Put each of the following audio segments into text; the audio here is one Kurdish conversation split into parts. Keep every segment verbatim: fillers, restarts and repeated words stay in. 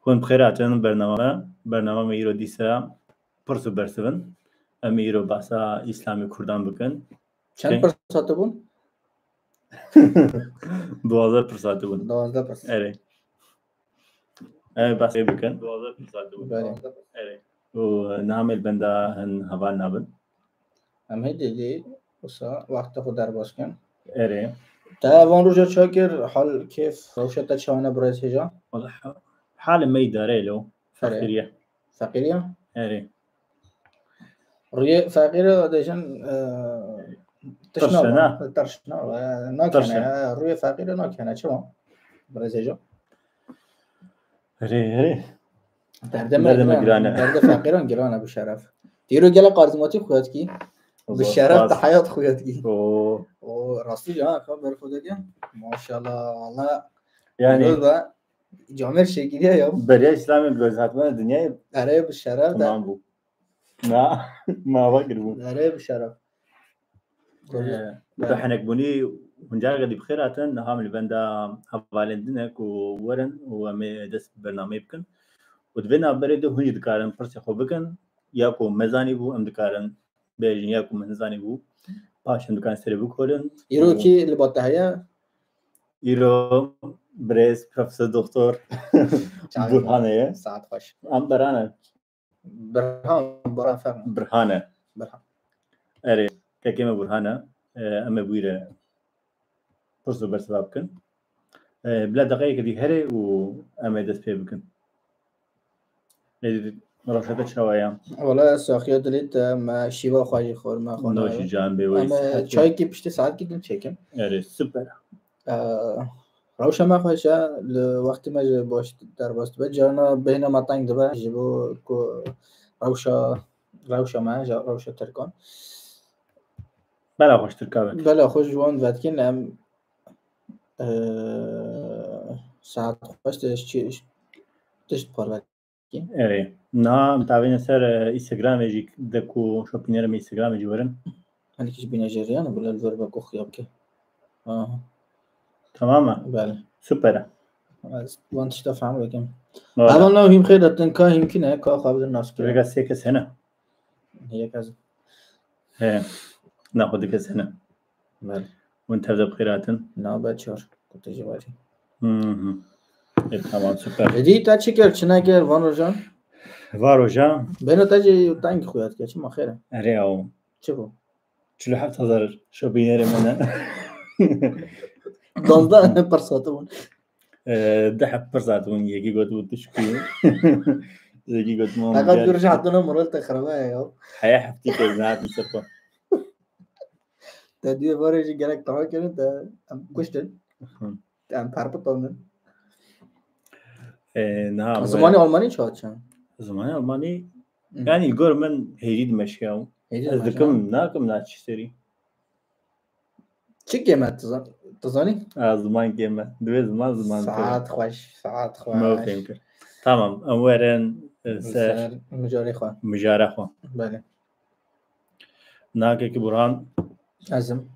Hûn bi xêr hatin bernama me. Bernama me îro dîsa pirs û bersiv in. Em ê îro behsa Îslamê Kurdan bikin. Çend Kê? pirs hatibûn? Duwazdeh pirs hatibûn. Duwazdeh pirs. Erê. Em ê behsê bikin. Duwazdeh pirs hatibûn. Belê. Erê. Û niha me li benda hin heval nabin. Em hê dêdî wisa wexta xwe derbas kin. Erê. Te van roja çi kir, hal, kêf, rewşa te çawa ne birêz hêja? Wala ha-, halê me îdare lo. Erê. Feqîriye. Feqîriye? Erê. Rûyê feqîre dêjin, e, Tirş e, tişna ne? Tirşna, e, Tirş e. Nakene, e, rûyê feqîre nakene, çima? Birêz hêja. Erê, erê. Derdê me Derdê me giran, giran e. Derdê feqîran giran e, bi şeref. Dîro gelek karizmatîk xuya dikî. Bi Allah şeref spas. De heyat xuya dikî. Oo. O rastî ya, ka berxwe dike. Maşallah, valla. Yani Dîro da camêr şekiliye ya. beriya Îslamê göz hatmana dinyayê Erê bi şeref de. Tamam bû. Na, ma va kiribû. Erê bi şeref. Ee, bi henekbûnî hûn careke dî bi xêr hatin, niha em li benda hevalên din e ku werin û em ê dest bi bernameyê bikin. Û di vê navberê de hûn jî dikarin pirsê xwe bikin, ya ku me zanîbû em dikarin bêjin, ya ku me nizanîbû, paş em dikarin serê bikolin. Îro kî li ba te heye? Îro birêz Profesor Doktor Burhan e. Saet xweş. Em Berhan e. Birhan, Burhan fermo. Birhan e. Birhan. Erê, kekê me Burhan e. Ee, em ê bûyre pirs û bersiva bikin. Ee, bila deqeyeke dî here û em ê dest pê bikin. Ê, rewşa te çawa ye? Wala saxiya dilê te, me şîva xwe jî xwar, me xwe Noşî can bê wê Em, e, sihetî. Çayekî piştî saetkî din çêkin. Erê, super. E, rewşa me xweş e, li wextî me jî baş derbas dibe. Carna bêhna me teng dibe ji bo ku rewşa, rewşa me, ji rewşa Tirkan. Bela xweş Tirka vekî. Bela xweş ji wan vetkîn em, e, saet xweş tişt, tişt parve. Erê. Niha em tavêne ser, e, Instagramê jî de ku şopînerê me Instagramê jî werin. Hani kî ji bîne jê riyan, bila li vir be ku xuya bike. Aha. Tamam e? Belê. Super e. Ez wan tişta fehm bikim. Wala. Heval nav hîm xêr detin, ka hîmkî ne, ka xwe bidin nas kire. Rêga sê kes hene. Yek ez. He. Na xwe du kes hene. Belê. Hûn tev de bi xêr hatin. Na be çar. Ku te jî varî. Hı hı. E, tamam, super. Êdî te çi kir, çi nekir, van rojan? Var roja. Bêhna te jî teng xuya dike, çima xêr e? Erê aw. Çi bû? Çil û heft hezar şopînerê me ne. Duwazdeh ne pirs hatibûn. E, deh pirs hatibûn, yekî gotibû tişkî. Yekî gotibû Feqet bir ji hatine moral te xirabe ye ya. Heye heftî kes nehatin ser xwe. Te duyê varê jî gerek tama kirin, te em kuştin. Hı. Te em perpitandin. E, niha Zimanê Almanî çawa çi? Zimanê Almanî, Hı. yani gor min hêjî dimeşke ew. Hêjî Ez dimeşke. Dikim, nakim na çi serî. Çi kêm e, tu zan-, tu zanî? A, ziman kêm e. Divê ziman, ziman kêm e. Saet xweş, saet xweş. Me fêm kir. Tamam, em werin, e, ser Ser mijarê xwe. Mijara xwe. Belê. Na kekî Burhan. Ez im.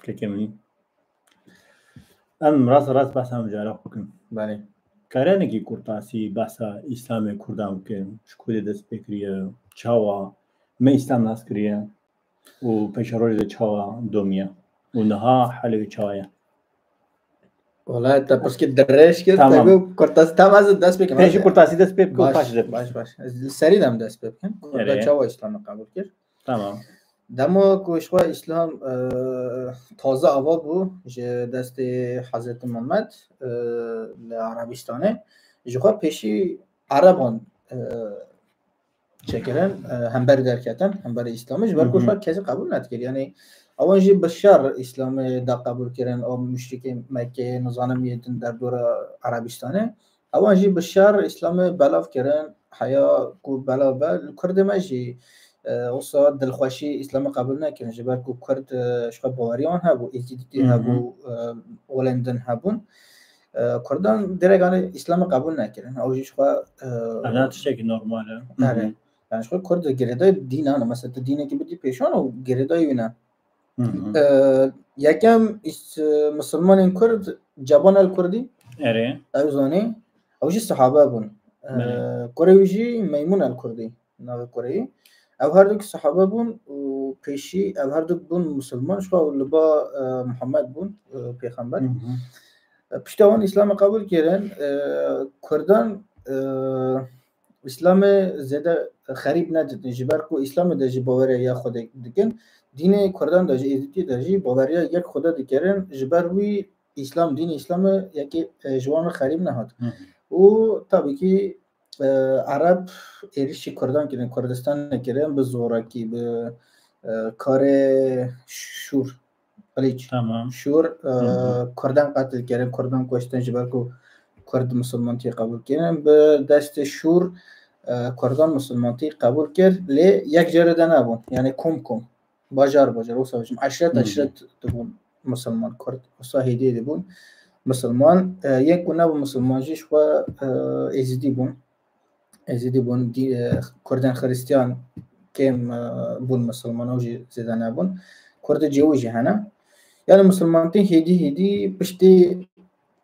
Kekê min. Em rast rast behsa mijara xwe bikin. Belê. Karenekî kurtasî behsa Îslamê Kurdan bikin. Ji ku dê dest pê kiriye, çawa me Îslam nas kiriye û pêşerojê de çawa domiye û niha halê wî çawa ye? Wala te pirsgê dirêj kir, Tamam. Te got kurtasî, tam ez dest pê kim. Pêşî kurtasî dest pê bikin û Baş, paş dest pê. Baş, baş. Ez li serî dem dest pê bikim. Erê. Te çawa Îslamê qebûl kir? Tamam. Dema ku ji xwe Îslam, e, taze ava bû ji destê Hezretî Muhammed, e, li Erebistanê, ji xwe pêşî Ereban, e, çêkirin, e, hember derketin, hemberî Îslamê, ji ber ku Hı hı. xwe kesî qebûl nedikir. Yanî ewan jî bi şer Îslamê da qebûl kirin, ew muşrikê Mekkeyê, nizanim yê din derdora Erebistanê. Ewan jî bi şer Îslamê belav kirin, heya ku belav be, li Kurdê me jî, e, wisa dilxweşî Îslamê qebûl nekirin, ji ber ku Kurd, e, ji xwe baweriyan hebû, Êzîdîtî Hı hı. Hebû, e, olên din hebûn. E, Kurdan direk anî Îslamê qebûl nekirin. Ew jî ji xwe, e, Ana tiştekî normal e. Erê. Hı hı. Yani ji xwe Kurd girêdayî dîn e, mesela tu dînekî bidî pêşan û girêdayî wî ne. Hı hı. E, yekem îs-, e, misilmanên Kurd ceban el Kurdî. Erê. Ew zanî. Ew jî sahabe bûn. Belê. Kurê wî jî Meymun el-Kurdî navê kurê wî. Ew her du sahabe bûn û pêşî ew her du bûn musulman, ji xwe li ba Muhammed bûn, pêxember. Pişta wan Îslamê qebûl kirin, Kurdan Îslamê zêde xerîb neditin, ji ber ku Îslamê de jî baweriya ya Xwedê dikin, dînê Kurdan de jî, Êzidî de jî baweriya yek Xwedê dikirin, ji ber wî Îslam, dînê Îslamê yekê, e, ji wan re xerîb nehat. Û tabî kî, e, Ereb êrişî Kurdan kirin, Kurdistanê kirin, bi zorekî, bi, e, karê şûr, qilîç. Tamam. Şûr, e, Kurdan qetil kirin, Kurdan kuştin, ji ber ku Kurd misilmantî qebûl kirin. Bi destê şûr, e, Kurdan misilmantî qebûl kir, lê yek cere de nebûn. Yani kom kom, bajar bajar, wisa bêjim, eşret eşret dibûn misilman, Kurd, wisa hêdî dibûn misilman. E, yên ku nebûn misilman jî ji xwe, e, Êzidî bûn. Êzidî bûn, dî-, e, Kurdên Xiristiyan kêm, e, bûn misilman, ew jî zêde nebûn. Kurdê cêwî jî hene. Yani misilmantî hêdî hêdî piştî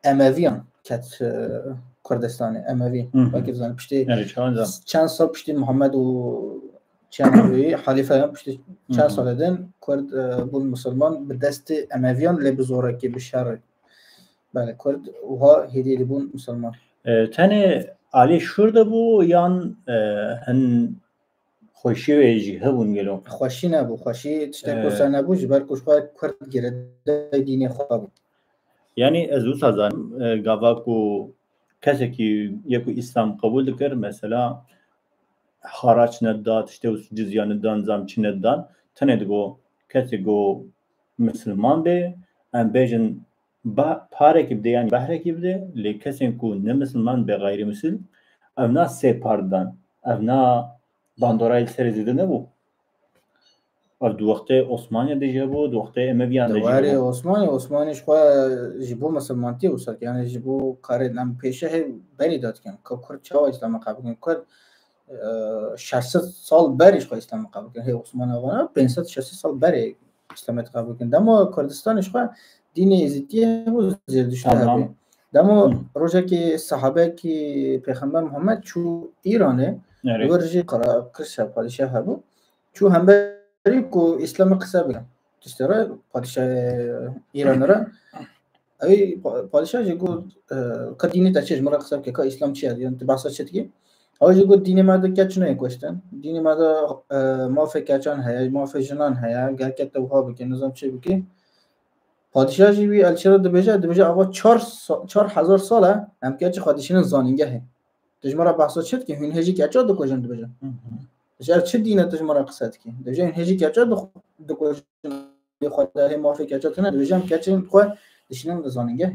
Emeviyan ket, e, Kurdistanê. Emevî, Hı hı. belkî dizanî, piştî Yani çawan zam. çend sal piştî Muhammed û çend wî halîfeyan piştî çend Hı hı. salê din Kurd, e, bûn misilman bi destê Emeviyan, lê bi zorekî, bi şerê. Belê, Kurd wiha hêdî dibûn misilman. E, tenê alî şûr de bû yan, e, hin xweşî wê jî hebûn gelo? Xweşî nebû. Xweşî tiştek Ee. wisa nebû, ji ber ku ji xwe Kurd girêdayî dînê xwe bû. Yani ez wisa zanim, e, gava ku kesekî yê ku Îslam qebûl dikir, mesela haraç nedida, tiştê wisa, cizya nedida, nizam çi nedida, tenê digo kesê ku misilman be, em bêjin ba-, parekî bide, yani behrekî bide, lê kesên ku ne misilman be, gayrimîsil, ev na sê par didan. Ev na bandorayê li serê zêde nebû. Ev di wextê Osmaniya de jî hebû, di wextê Emeviyan de jî Dewarê hebû. Osmanî, Osmanî ji xwe ji bo misilmantiyê wisa, yani ji bo karê em pêşe hê berî datikin. Ka Kurd çawa Îslamê qebûl kirin? Kurd, e, şeş sed sal berî ji xwe Îslamê qebûl kirin. Hê Osman avana pênc sed şeş sed sal berê Îslamê qebûl kirin. Dema Kurdistanê ji xwe dînê Êzidiyê hebû, Zerdiştê Tamam. hebû. Dema Hı. rojekê sahabekî Pêxember Muhammed çû Îranê, Nerê? li wir jî qara-, qirşa padîşah hebû. Çû hemberî ku Îslamê qise bike. Tiştê re padîşahê Îranê re. Ew pa-, padîşah jî got, e, ka dînê te çi, ji min re qise bike, ka Îslam çi ye? Yani tu behsa çi dikî? Ew jî got, dînê me de keç nayê kuştin. Dînê me de, e, mafê keçan heye, mafê jinan heye, gel ke te wiha bike, nizam çi bike. Padîşah jî wî elçî re dibêje, dibêje, ava çar sa-, çar hezar sal e, em keçê xwe dişînin zanîngehê. Tu ji me re behsa çi dikî? Hûn hê jî keça dikujin, dibêje. Hı hı. Dibêje, ev çi dîn e tu ji me re qise dikî? Dibêje, hûn hê jî keça dix-, dikujin. Xwedê hê mafê keça tune, dibêje, em keçên xwe dişînin li zanîngehê.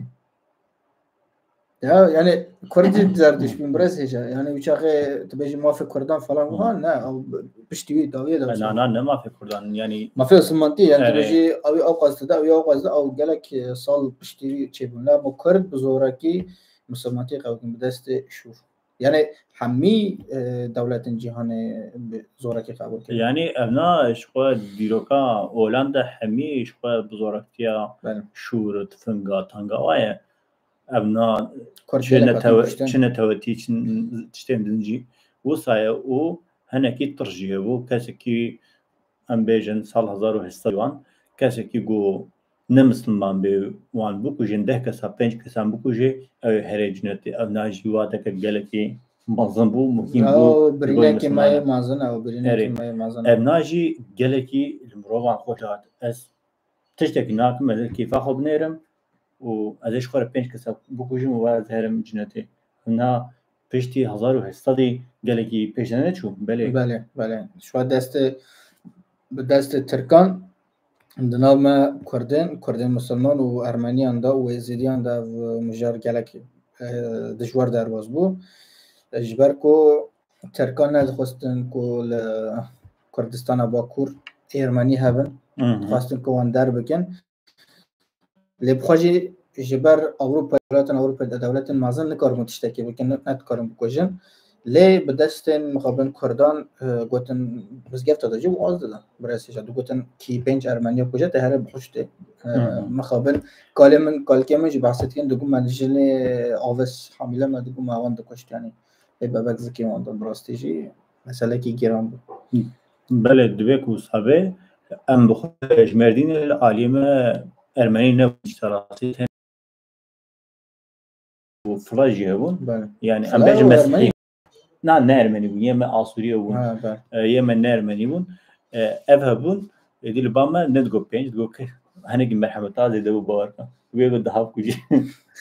Ya, yani Kurd jî zerdişt bûn, biraz hêja. Yani wî çaxê tu bêjî mafê Kurdan falan Hı. wiha, ne, ew piştî wî dawiyê de Na, na, ne mafê Kurdan, yani Mafê misilmantî, yani tu Erê. bêjî ew ê ew qas dide, ew ê ew qas dide, ew gelek, e, sal piştî wî çêbûn. Ne, ama Kurd bi zorakî misilmantî qebûl kirin bi destê şûr. Yani hemî, e, dewletên cîhanê bi zorakî qebûl kirin. Yani ev na ji xwe dîroka olan de hemî ji xwe bi zoraktiya Belê. şûr, tifinga, tanga waye. Ev na Kurd çi gelek netewe-, hatin kuştin. çi netewetî, çi n-, tiştên din jî wisa ye û hinekî tirş jî hebû. Kesekî, em bêjin, sal hezar û heşt sed wan, kesekî ku ne misilman bê, wan bikujin, deh kesa, pênc kesan bikujê, ew ê herê cinetê. Ev na jî wateke gelekî mezin bû, muhîm bû, Ew li gor birînekî me yê misilmanan. mezin e, ew birînekî Erê. me yê mezin e. Ev na jî gelekî li mirovan xweş hat. Ez tiştekî nakim, ez ê kêfa xwe binêrim û ez ê ji xwe re pênc kesa bikujim û ez herim cinetê. Na piştî hezar û heşt sedî gelekî pêş de neçû, belê. Belê, belê. Ji xwe destê, bi destê Tirkan di nav me Kurdên, Kurdên Musulman û Ermeniyan de û Êzidiyan de ev mijar gelek, e, dijwar derbas bû. Ji ber ku Tirkan nedixwestin ku li Kurdistana Bakur Ermenî hebin, Hı hı. dixwestin ku wan derbikin. Lê bi xwe jî ji ber Ewropa, dewletên Ewropa, dewletên mezin nikaribûn tiştekî bikin, ne, nedikarin bikujin. Lê bi destên mixabin Kurdan, e, gotin mizgefta de jî waz dida. Birasî jî digotin kî pênc Ermeniya kuje te here bixuştê. E, Hı hı. Mixabin kalê min, kalkê min jî behs dikin, digo me jinê avis hamile me, digo me wan dikuşt, yanî lê bebek zikê wan de, bi rastî jî meselekî giran bû. Belê, divê ku sabe em bi xwe ji Mêrdînê li alî me Ermenî nebûn, ji rastî û fila jî hebûn. Belê. Yani, em Fila bêjin û Mesîhî. Ermenî? Na, ne Ermenî bûn. Yê me Asûriye bûn. Ha, belê. E, yê me ne Ermenî bûn. E, ev hebûn. E, dî li ba me ne digo pênc, digo ki henekî merhemeta zêde bû, bawer ke. Wê got daha bikujî.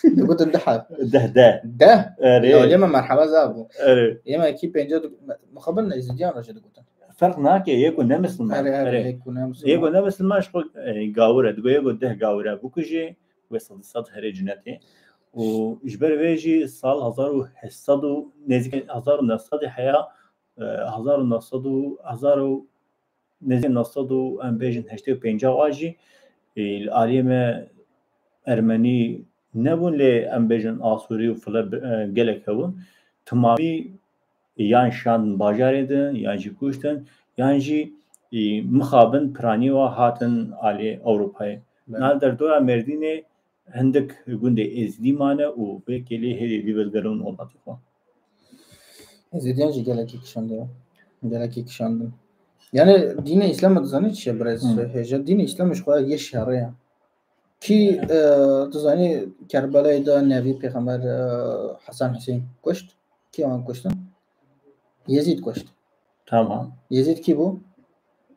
Digotin deh heb. Deh, deh. Deh? Erê. Ya, yê me merheba za bû. Erê. Yê me kî pênca digo-, mixabin Êzidiyan re jî digotin. Ferq nake, yê ku ne Misilman. Erê, erê, Erê. Yê ku ne Misilman. Yê ku ne Misilman, ji xwe, e, gawir e. Digo yê ku deh gawir e bikujî, wê sed sed herê cinetê. Û ji ber vê jî sal hezar û heşt sed û nêzîkî hezar û neh sed heya, e, hezar û neh sed û, hezar û, nêzîkî neh sed û, em bêjin heştê û pênc wa jî, e, li aliyê me Ermenî nebûn, lê em bêjin Asûrî û file bi-, e, gelek hebûn. Timamî yan şandin bajarê din, yan jî kuştin, yan jî, e, mixabin piranî wa hatin alê Ewropayê. Belê. Nal derdora Mêrdînê hindik gundê Êzidî mane û vê kêlê hêdî dî vegerin welatê xwe. Êzidiyan jî gelekî kişandiye. Gelekî kişandin. Yani dînê Îslamê dizanî çi ye, birêz Hı. Hêja? Dînê Îslamê ji xwe yê şerê ye. Kî, e, tu zanî Kerbelayê de nevî Pêxember, e, Hesen Husên kuşt? Kî wan kuştin? Yezîd kuşt. Tamam. Yezîd kî bû?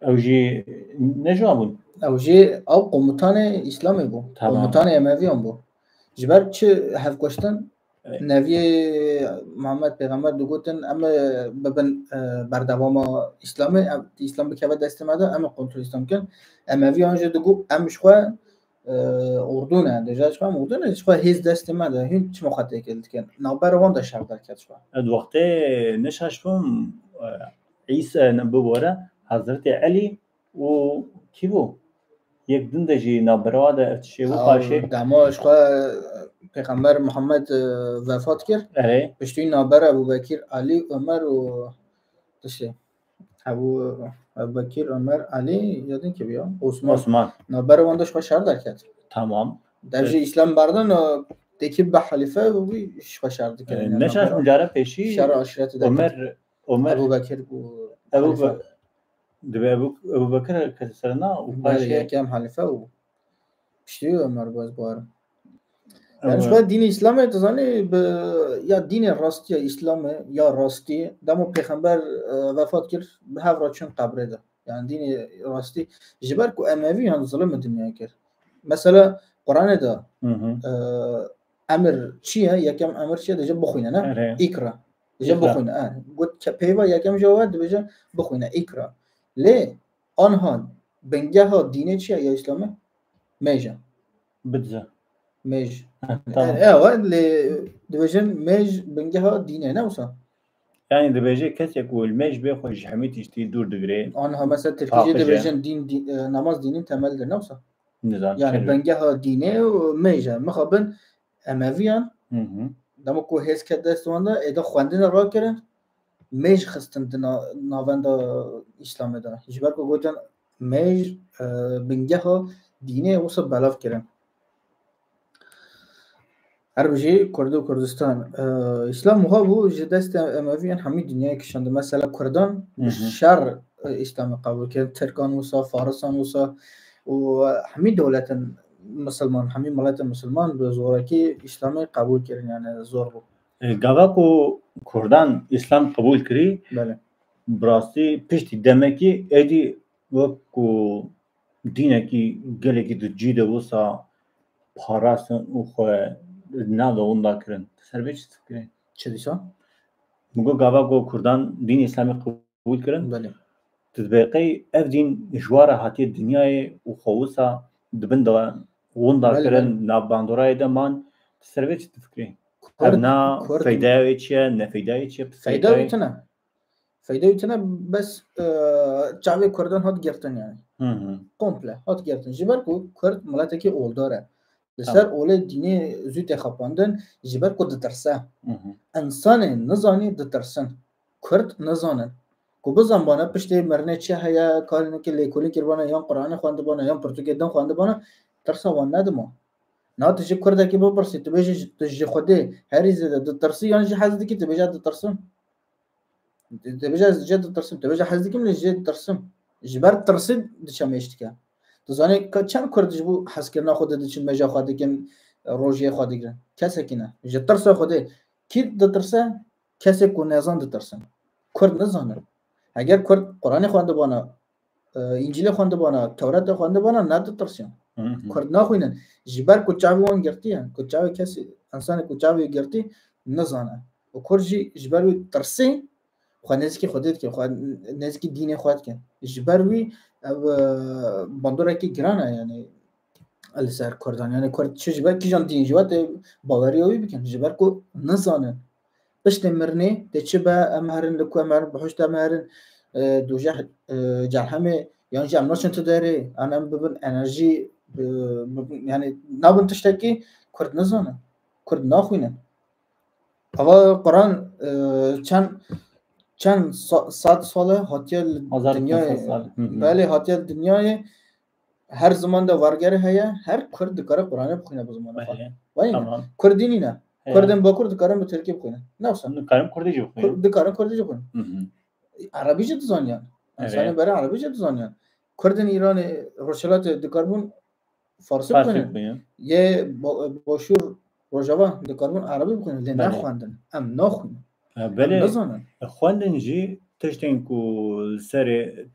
Ew jî ne ji wan bûn? Ew jî ew komutanê Îslamê bû. Tamam. Komutanê Emeviyan bû. Ji ber çi hev kuştin? Evet. Neviyê Muhammed Pêxember digotin, em ê bibin, e, berdewama Îslamê, em, Îslam bikeve destê me de, em ê kontrol Îslam bikin. Emeviyan jî digot, em ji xwe, e, ordu ne, dêja ji xwe em ordu ne, ji xwe hêz destê me de, hûn çima xwe têkil dikin? Navbera wan de şer derket ji xwe. Ez wextê ne şaş bûm, e, Îsa, ne, bibore, Hezretê Elî û kî bû? Yek din de jî navbera de ev tiştê bû, Ew paşê. Dema ji xwe Pêxember Muhammed, e, vefat kir. Erê. Piştî navbera Ebu Bekir, Elî, Ömer û tiştê. Ebu, Ebu Bekir, Ömer, Elî, ya din kî bû ya? Osman. Osman. Navbera wan de ji xwe şer derket. Tamam. Dev jî Evet. Îslam berdin, e, têkil be halîfe û wî ji xwe şer dikirin. E, Yani ne şaş navbera uncare pêşî şer aşireti derket. Ömer, Ömer Ebu Bekir û Ebu halîfe. Be-, Dibe Ebu, Ebu Bekir kete ser na û Belê, paşê yekem halîfe û piştî Ömer baz barim. Yani Ebu ji xwe dînê Îslamê tu zanî bi, ya dînê rastî ya Îslamê ya rastî, dema Pêxember, e, vefat kir, bi hev re çûn qebrê de. Yani dînê rastî, ji ber ku Emeviyan zilim bi dinya kir. Mesela Quranê de, Hı hı. e, emir çi ye? Yekem emir çi ye? Dibêje bixwîne, ne? Erê. Îkra. Dibêje Îkra. Bixwîne, e. Got ke peyva yekem jî we dibêje bixwîne, îkra. Lê anha bingeha dînê çi ye ya Îslamê? Mêj e. Bidze. Mêj. Heh, tamam. E, ew e, lê dibêjin mêj bingeha dînê, ne wisa? Yani dibêje kesek ku li mêj bê xwe ji hemî tiştî dûr digire. Anha mesela Tirkî jî Paqij e. Dibêjin dîn, dî-, e, namaz dînîn temeldir, ne wisa? Nizam Yani çi? Bingeha dînê û mêj e. Mixabin Emeviyan, Hı hı. dema ku hêz ket dest wan de, êda xwendinê rakirin, mêj xistin di na-, navenda Îslamê de. Ji ber ku gotin mêj, e, bingeha dînê wisa belav kirin. Her bijî Kurd û Kurdistan. E, Îslam wiha bû ji destê Emeviyan hemî dinyayê kişand. Mesela Kurdan Hı hı. şer, e, Îslamê qebûl kirin. Tirkan wisa, Farisan wisa û hemî dewletin misilman, hemî miletin misilman bi zorekî Îslamê qebûl kirin, yani zor bû. E, gava ku Kurdan Îslam qebûl kirî, Belê. Bi rastî piştî demekî êdî wek ku dînekî gelekî di cî de wisa parastin û xwe navda winda kirin. Ser vê çi fikirî? Çi dîsa? Min got gava ku Kurdan dîn Îslamê qebûl kirin. Belê. Tu dibê qey ev dîn ji wa re hatiye dinyayê û xwe wisa di bin de winda Belê, kirin, belê. Nav bandorayê de man. Tu ser vê çi difikirî? Kurd, Ev na Kurd feydaya wê çi ye, ne feydaya wê çi ye? Feyda wî tune. Feyda wî tune, bes, e, çavê Kurdan hat girtin yani. Hı hı. Komple hat girtin. Ji ber ku Kurd miletekî oldar e. Li ser olê dînê zû tê xapandin, ji ber ku ditirse. Hı hı. Însanê nizanî ditirsin. Kurd nizanin. Ku bizanbana piştê mirinê çi heye, karînekê lêkolîn kiribana, yan Quranê xwendibana, yan pirtûkê din xwendibana, tirsa wan nedima. Na tu ji Kurdekî bipirsî, tu bêjî ji, tu ji Xwedê herî zêde ditirsî, yan jî hez dikî, tu bêje ditirsim. Dibêje ez jê ditirsim, dibêje hez dikim lê jê ditirsim. Ji ber tirsê diçe mêj dike. Tu zanî ka çend Kurd ji bo hezkirina xwe de diçin mêja xwe dikin, rojiyê xwe digirin? Kesekî ne. Ji tirsa Xwedê kî ditirse? Kesê ku nezan ditirsin. Kurd nizanin. Heger Kurd Quranê xwendibana, e, Încîlê xwendibana, Tewreta xwendibana, neditirsiyan. Hı hı. Kurd naxwînin. Ji ber ku çavê wan girtiye, ku çavê kesî, însanê ku çavê girtî nizane. Û Kurd jî ji ber wî tirsê xwe nêzîkî Xwedê dike, xwe nêzîkî dînê xwe dike. Ji ber wî ev, e, bandorekî giran e, yanî li ser Kurdan. Yanî Kurd çi ji ber kîjan dîn jî wate baweriya wî bikin. Ji ber ku nizanin. Piştê mirinê tê çi be, em herin li ku em herin, bihuşt em herin, e, dojeh, e, cehemê, yan jî em naçin tu derê, an em bibin enerjî, e, bibin, yanî nabin tiştekî Kurd nizanin. Kurd naxwînin. Ava Quran, e, çend, çend sa-, sed sal e hatiye li Hezar dinyayê. Sal. Hı hı. Belê, hatiye li dinyayê. Her ziman de wergerê heye, her Kurd dikare Quranê bixwîne bi zimana xwe. Belê. Wayne. Tamam. Kurdî nîne. He. Kurdên Bakur dikarin bi Tirkî bixwînin. Ne wisa? Dikarin Kurdî jî bixwînin. Kur-, dikarin Kurdî jî bixwînin. Hı hı. Erebî jî dizaniyan. Evet. Însanê berê Erebî jî dizaniyan. Kurdên Îranê, Rojhilatê dikaribûn Farsî Farsî bixwînin. Bixwînin. Yê ba-, Başûr, Rojava dikaribûn Erebî bixwînin. Lê Belê. Nexwendin. Em naxwînin. E, Em belê. Nizanin. E, xwendin jî tiştên ku li serê,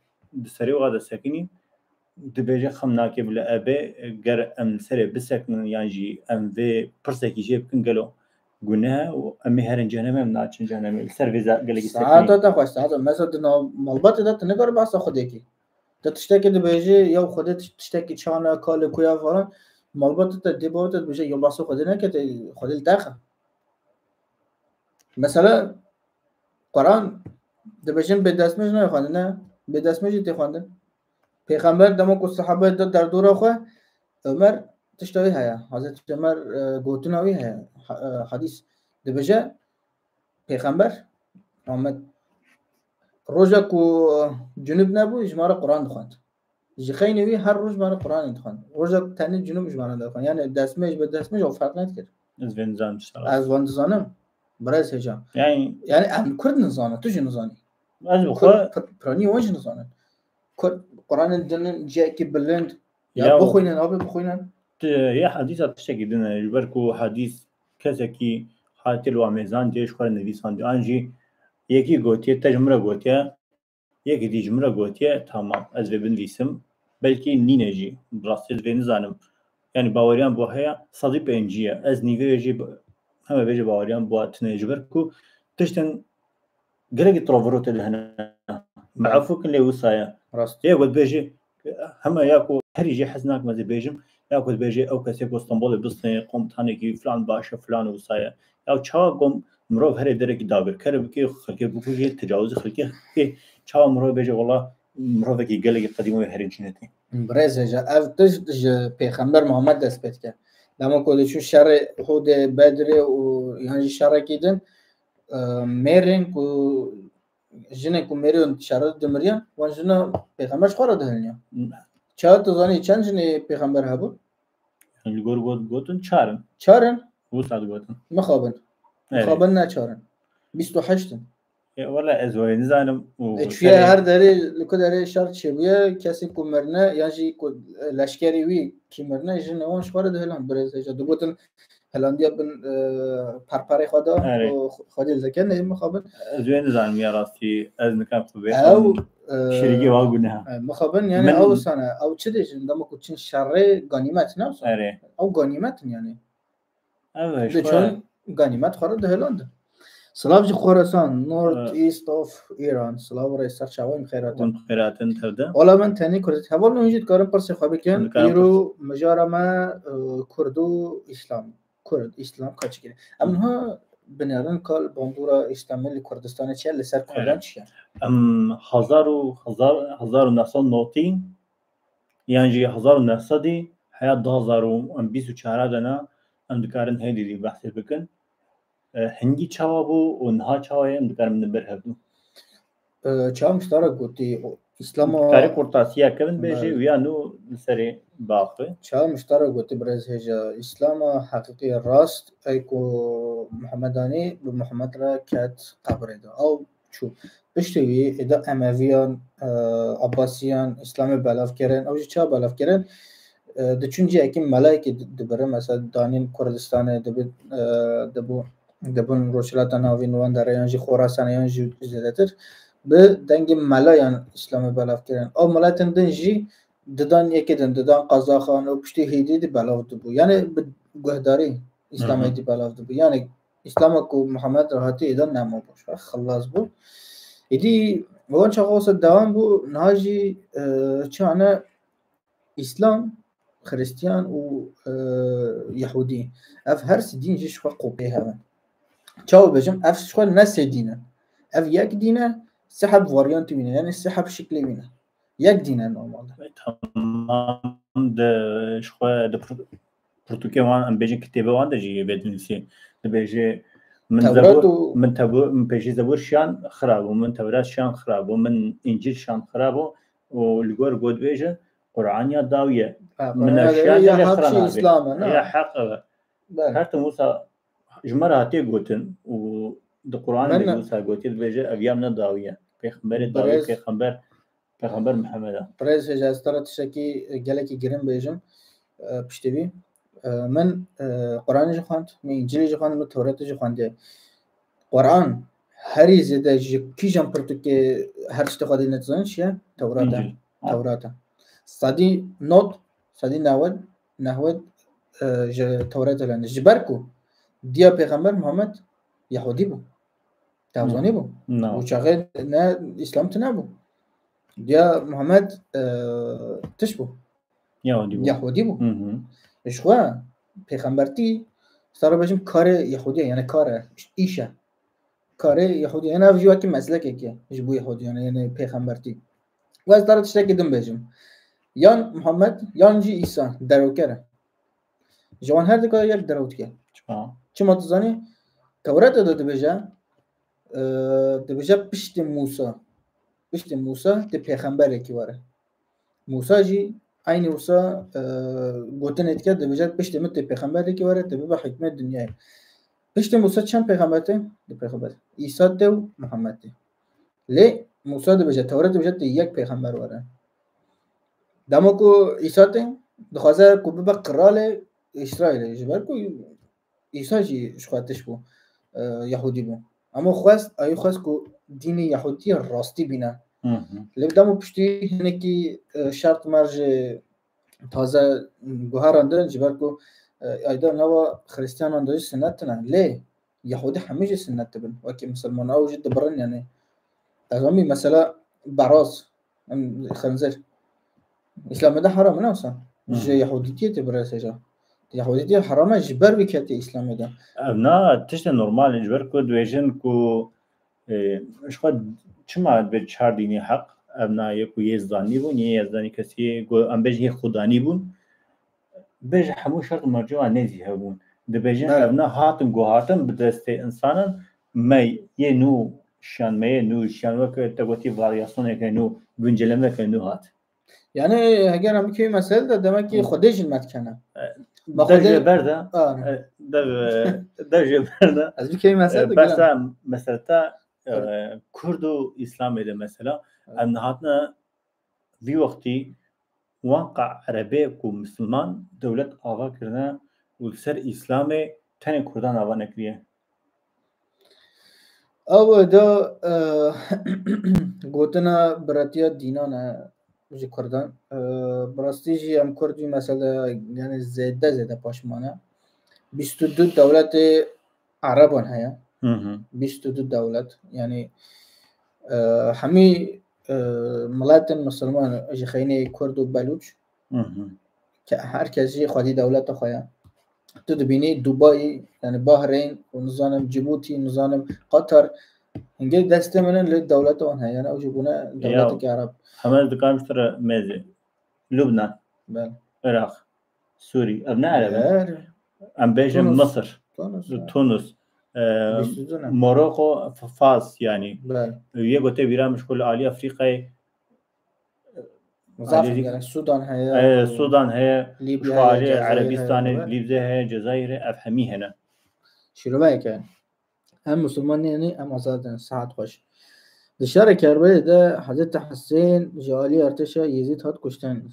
di serê wa de sekinî, dibêje xem nake bile ebe, ger em li serê bisekinin yan jî em vê pirsekî jê bikin, gelo guneh e û em ê herin cehennemê, em naçin cehennemê. Li ser vê za-, gelekî sekinî. Saeta te xweş, saeta. Mesela di nav malbatê de tu nikarî behsa Xwedê kî. Tu tiştekî dibêjî, ya Xwedê tiş-, tiştekî çan e, kalê ku ya falan. Malbatê te, dê bavê te dibêje, ya behsa Xwedê neke, te Xwedê li te xe. Mesela, Quran dibêjin bê destmêj nayê xwendin, ne? Bê destmêj jî tê xwendin. Pêxember dema ku sahabe de derdora xwe, Ömer tişta wî heye. Hazreti Ömer, e, gotina wî heye. Ha-, e, hadîs dibêje, Pêxember Muhammed roja ku cunub nebû, ji me re Quran dixwend. Ji xeynê wî her roj me re Quranê dixwend. Roja ku tenê cunub ji me re dixwend. Yani destmêj bi destmêj ew ferq nedikir. Ez vê nizanim tişta. Ez van dizanim. Birêz hêja. Yani Yani em Kurd nizanin, tu jî nizanî. Ez bi Kurd xwe pir-, piranî wan jî nizanin. Kurd Quranê dinin cihekî bilind. Ya Ya bixwînin, abi bixwînin. Ti, ya hadîsa tiştekî din e. Ji ber ku hadîs kesekî hatî li wa mêzan diye ji xwe re nivîsandî. An jî yekî gotiye, te ji min re gotiye. Yekî dî ji min re gotiye, tamam, ez vê binivîsim. Belkî nîne jî, bi rastî ez vê nizanim. Yani baweriyan bo heye, sedî pêncî ye. Ez nîvê jî bi-, heme bêje baweriyan bo tune ji ber ku tiştin gelekî tiravirotê de hene. Bi efû kin lê wisa ye. Rast. Yê ku dibêje, heme ya ku herî jê hez nakim ez ê bêjim, ya ku dibêje ew kesê ku Stenbolê bistinê, komutanekî filan baş e, filan wisa ye. Ya çawa ku mirov herê derekî dagirker bike, xelkê bikuje, tecawizî xelkê bike, çawa mirov bêje, wela mirovekî gelekî qedîm wê herê cinetê. Birêz hêja, ev tişt ji Pêxember Muhammed dest pê dike. Dema ku diçû şerê Hûdê, Bedrê û yan jî şerekî din, e, mêrên ku, jinên ku mêrên şerê dimiriyan, wan jina Pêxember ji xwe re dihilniyan. Çawa tu zanî çend jinê Pêxember hebûn? Li gor got, gotin çar in. Çar in? Wisa digotin. Mixabin. Evet. Mixabin ne çar in. Bîst û heşt in. E, wela ez wê nizanim û E, çuye serê her derê, li ku derê şer çêbûye, kesê ku mirine, yan jî ku, e, leşkerê wî kî mirine, jinê wan ji xwe re dihilan, birêz hêja. Digotin, hilandiya bin, e, perperê xwe de, Erê. û xwe dê zeke, ne mixabin. Ez wê nizanim ya rastî, ez nikem xwe bê Ew, xwe e, şirîgê wa gune. e, mixabin, yani Min ew sane, ew çi dêjin, dema ku çin şerê ganîmet, ne wisa? Erê. Ew ganîmet in yani. Ev e, ji xwe Diçûn ganîmet xwe re dihilandin. Silav ji Xorasan, North East of Iran. Silav û rêz ser çavan xêratin. Hûn xêratin tevde. Ola min tenê Kurd. Heval hûn jî dikarin pirsê xwe bikin. Dikarin Îro pirs- mijara me, e, Kurd û Îslam. Kurd, Îslam kaçikî ne? Em niha binêrin ka li bandora Îslamê li Kurdistanê çi ye, li ser Kurdan Evet. çi ye? Em hezar û, hezar, hezar û neh sed notî yan jî hezar û neh sedî heya du hazar û bîst û çar de ne, em dikarin hêdî dî behsê bikin. E, hingî çawa bû û niha çawa ye, em dikarin min ber hevdû. E, çawa miştara gotî, Îslama Karî qurtasiya kevin bêjê Belê. û ya nû li serê baxê. Çawa miştara gotî birêz hêja, Îslama heqîqî rast ey ku Muhammedanî bi Muhammed re ket qebrê de. Ew çû. Piştî wî êda Emeviyan, e, Abbasiyan, Îslamê belav kirin. Ew jî çawa belav kirin? E, diçûn cihekî melayekî di-, dibirin, mesela danîn Kurdistanê dibin, e, dibû, dibûn Rojhilata Navîn wan dere yan jî Xorasanê yan jî zêdetir. Bi dengê melayan Îslamê belav kirin. Ew miletin din jî didan yekê din, didan Qazaxan û piştî hêdî dî belav dibû. Yani bi guhdarî Îslamê Hı hı. dî belav dibû. Yani Îslama ku Muhammed re hatî êdan nema bû. Xelas bû. Êdî wan çaxa wisa dewam bû, niha jî, e, çi ane Îslam, Xristiyan û, e, Yehûdî. Ev her sê dîn jî ji xwe kopyê hev in. Çawa bêjim? Ev ji xwe ne sê dîn in. Ev yek dîn e, sê heb varyantê wî ne, yani sê heb şiklê wî ne. Yek dîn e normalde. Tamam, de ji xwe di pir-, pirtûkê wan, em bêjin kitêbê wan de jî vê dinivîsê. Dibêje, min Tewrat Zebûr, û min Tebû-, min pêşî Zebûr şiyan xira bû, min Tewrat şiyan xira bû, min Încîl şiyan xira bû û li gor got bêje, Qur'an ya dawî ye. Ha, Min Qur'an ya eşya dawî de ya lê haq xira jî nabê. Îslam e, ne? Ya heq e. Belê. Her tim wisa ji me re hatiye gotin û di Qur'an de Min wisa gotiye dibêje, ev ya min dawî ye. Pêxemberê dawî, Birêz. Pêxember, Pêxember Mihemed e. Birêz hêja, ez te re tiştekî, e, gelekî girin bêjim, e, piştî vî. E, min, e, Qur'anê jî xwend, min Încîlê jî xwend, min Tewratê jî xwendiye. Qur'an herî zêde ji kîjan pirtûkê her tiştê Xwedê nedizanî çi ye? Tewrat e. Încîl. Ha. Tewrat e. Sedî nod, sedî newed, newed, e, ji Tewratê lene. Ji ber ku diya Pêxember Muhammed Yehûdî bû. Tewzanî bû. Na. Û çaxê ne Îslam tune bû. Diya Muhammed, e, tiş bû. Yahudî bû. Yahudî bû. Hı hı. Ji xwe pêxembertî, sara bêjim karê Yahudî ye, yani kar e, îş e. Karê Yahudî, yani ev jî wekî meslekekê ji bo Yahudiyan, yani pêxembertî. Û ez te re tiştekî din bêjim. Yan Muhammed, yan jî Îsa, derewker e. Ji wan her dika yek derew dike. Çima? Çima tu zanî? Tewreta de dibêje, e, dibêje piştî Mûsa. Piştî Mûsa tê pêxemberekî were. Mûsa jî eynî wisa, e, gotinê dike, dibêje piştî min tê pêxemberekî were, tê bibe hikmet dinyayê. Piştî Mûsa çend pêxember tê? Du pêxember. Îsa tê û Muhammed tê. Lê Mûsa dibêje, Tewret dibêje tê yek pêxember were. Dema ku Îsa tê, dixwaze ku bibe qiralê Îsraîlê. Ji ber ku Îsa jî ji xwe tiş bû, e, Yahudî bû. Ama xwest, ayî xwest ku dînê Yahudî rastî bîne. Hı hı. Lê dema piştî hinekî, e, şert mercê taze guherandin, ji ber ku, e, ayda nava Xristiyanan de jî sinnet tune. Lê Yahudî hemî jî sinnet dibin. Wekî misilman ew jî dibirin, yani. Ez anî mesela beraz, em xinzir. Îslamê de haram e, ne wisa? Hı. Ji Yahudîtiyê tê birêz hêja. Yahudîtiyê haram e, ji ber wî ketî Îslamê de. Ev na tiştê normal e, ji ber ku dibêjin ku, e, ji xwe çima dibê çar dînê heq, ev na yê ku yê zanî bûn, yê zanî kesî ku em bêjin yê xudanî bûn. Bêje hemû şert û mercê wan nêzî hebûn. Dibêjin Belê. Ev na hatin guhatin bi destê insanan, me yê nû şiyan, me yê nû şiyan, weke te gotî varyasyoneke nû, guncelemeke nû hat. Yani heger em bikevî mesele de demek ki Hı. Xwedê jî me dikene. E, Me dev Xwedê jê ber de, A, e, dev, e, dev jê ber de. Ez bikevî mesele E, de behsa giran. Mesela te, e, Evet. Kurd û Îslamê de mesela, Evet. Em nihatine vî wextî wan qe erebê ku misilman dewlet ava kirine û li ser Îslamê tenê Kurdan ava nekiriye. Ew da, e, gotina biratiya dînan e ji Kurdan. E, bi rastî jî em Kurd vî mesele, yani zêde zêde paşman e. Bîst û du dewletê Ereban heye. Hı hı. Bîst û du dewlet. Yani, e, hemî, e, miletin misilman ji xeynê Kurd û Belûç. Hı hı. Ke-, her kes jî xwedî dewleta xwe ye. Tu dibînî Dubai, yani Bahreyn, û nizanim Cibûtî, nizanim Qatar. Hingê destê min in lê dewleta wan heye. Yani ew jî bûne Ya, dewletekî Ereb. Heme ez dikarim ji te re mêze. Lubnan. Belê. Iraq. Sûrî. Ev ne Ereb in? Her Em bêjin Tunus. Misir, Tunus, ha. Tunus, e, Bîst û du ne? Moroko, F-, Fas, yanî. Belê. Yê ku tê bîra min ji ku li alî Efrîqayê, Zaf alî, gerek. Sudan heye, e, Sudan heye, Lîbya ji ku heye, alî Cezayir heye, Erebîstanê, belê. Lîbze heye, Cezayirê, ev hemî hene. Şîroveyeke. Em Musulman nînin, em azad in, saet xweş. Di şerê Kerberê de Hezreti Husên ji alî artêşa Yezîd hat kuştin.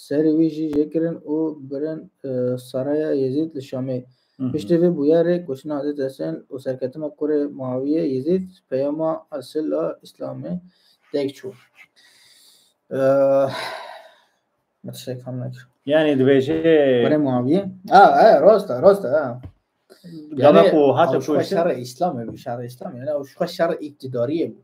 Serê wî jî jêkirin û birin, e, saraya Yezîd li Şamê. Hı hı. Piştî vê bûyerê kuştina Hezreti Husên û serketina kurê Muawiyê, Yezîd peyama esil a Îslamê têk çû. E, min tiştek fam nekir. Yanî dibêje Kurê Muawiyê? Ha, e, rast e, rast e, ha. Gava Yanî, ku hate ew ji xwe kuştin. Şerê Îslamê bû, şerê Îslamê. Yanî, ew ji xwe şerê îktidariyê bû.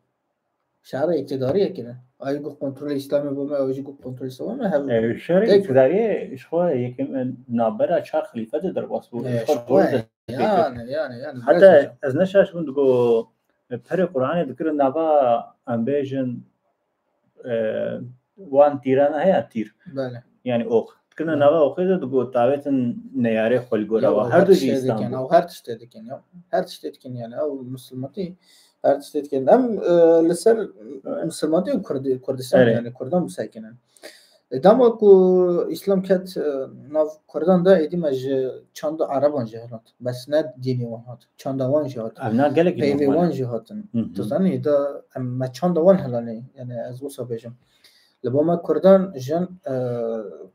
Şerê îktidariyê kirin. Ay got kontrolê Îslamê bû me, ew jî got kontrolê Îslamê me, hev-, E, şerê tek îktidariyê ji xwe yekem navbera çar xelîfetê derbas bû. E, Ji xwe ji xwe, zor dest pê kir. Yanî, yanî, yanî, Heta biraz ez ne şaş bûm, digo, e, perê Qur'anê dikirin nava, em bêjin, e, wan tîrana heye tîr. Belê. Yanî ox. Dikirine Belê. Nava oxê de digo tavêtin neyarê xwe li gora Ya, wa. ew Her her du jî tiştê Îslam dikin, bû. Ew her tiştê dikin ya. Her tiştê dikin yanî. Ew misilmatî her tiştê dikin. Em, e, li ser misilmatî û Kurdi-, Kurdistan Erê. Yanî Kurdan bisekinin. E, dema ku Îslam ket, e, nav Kurdan de, êdî me ji çanda Ereban jî hat. Bes ne dînê wan hat. Çanda wan jî hat. Ev na gelekî Peyvê normal wan e. Jî hatin. Hı hı. Tu zanî da em me çanda wan hilanê. Yani ez wisa bêjim. Li bo me Kurdan jin, e,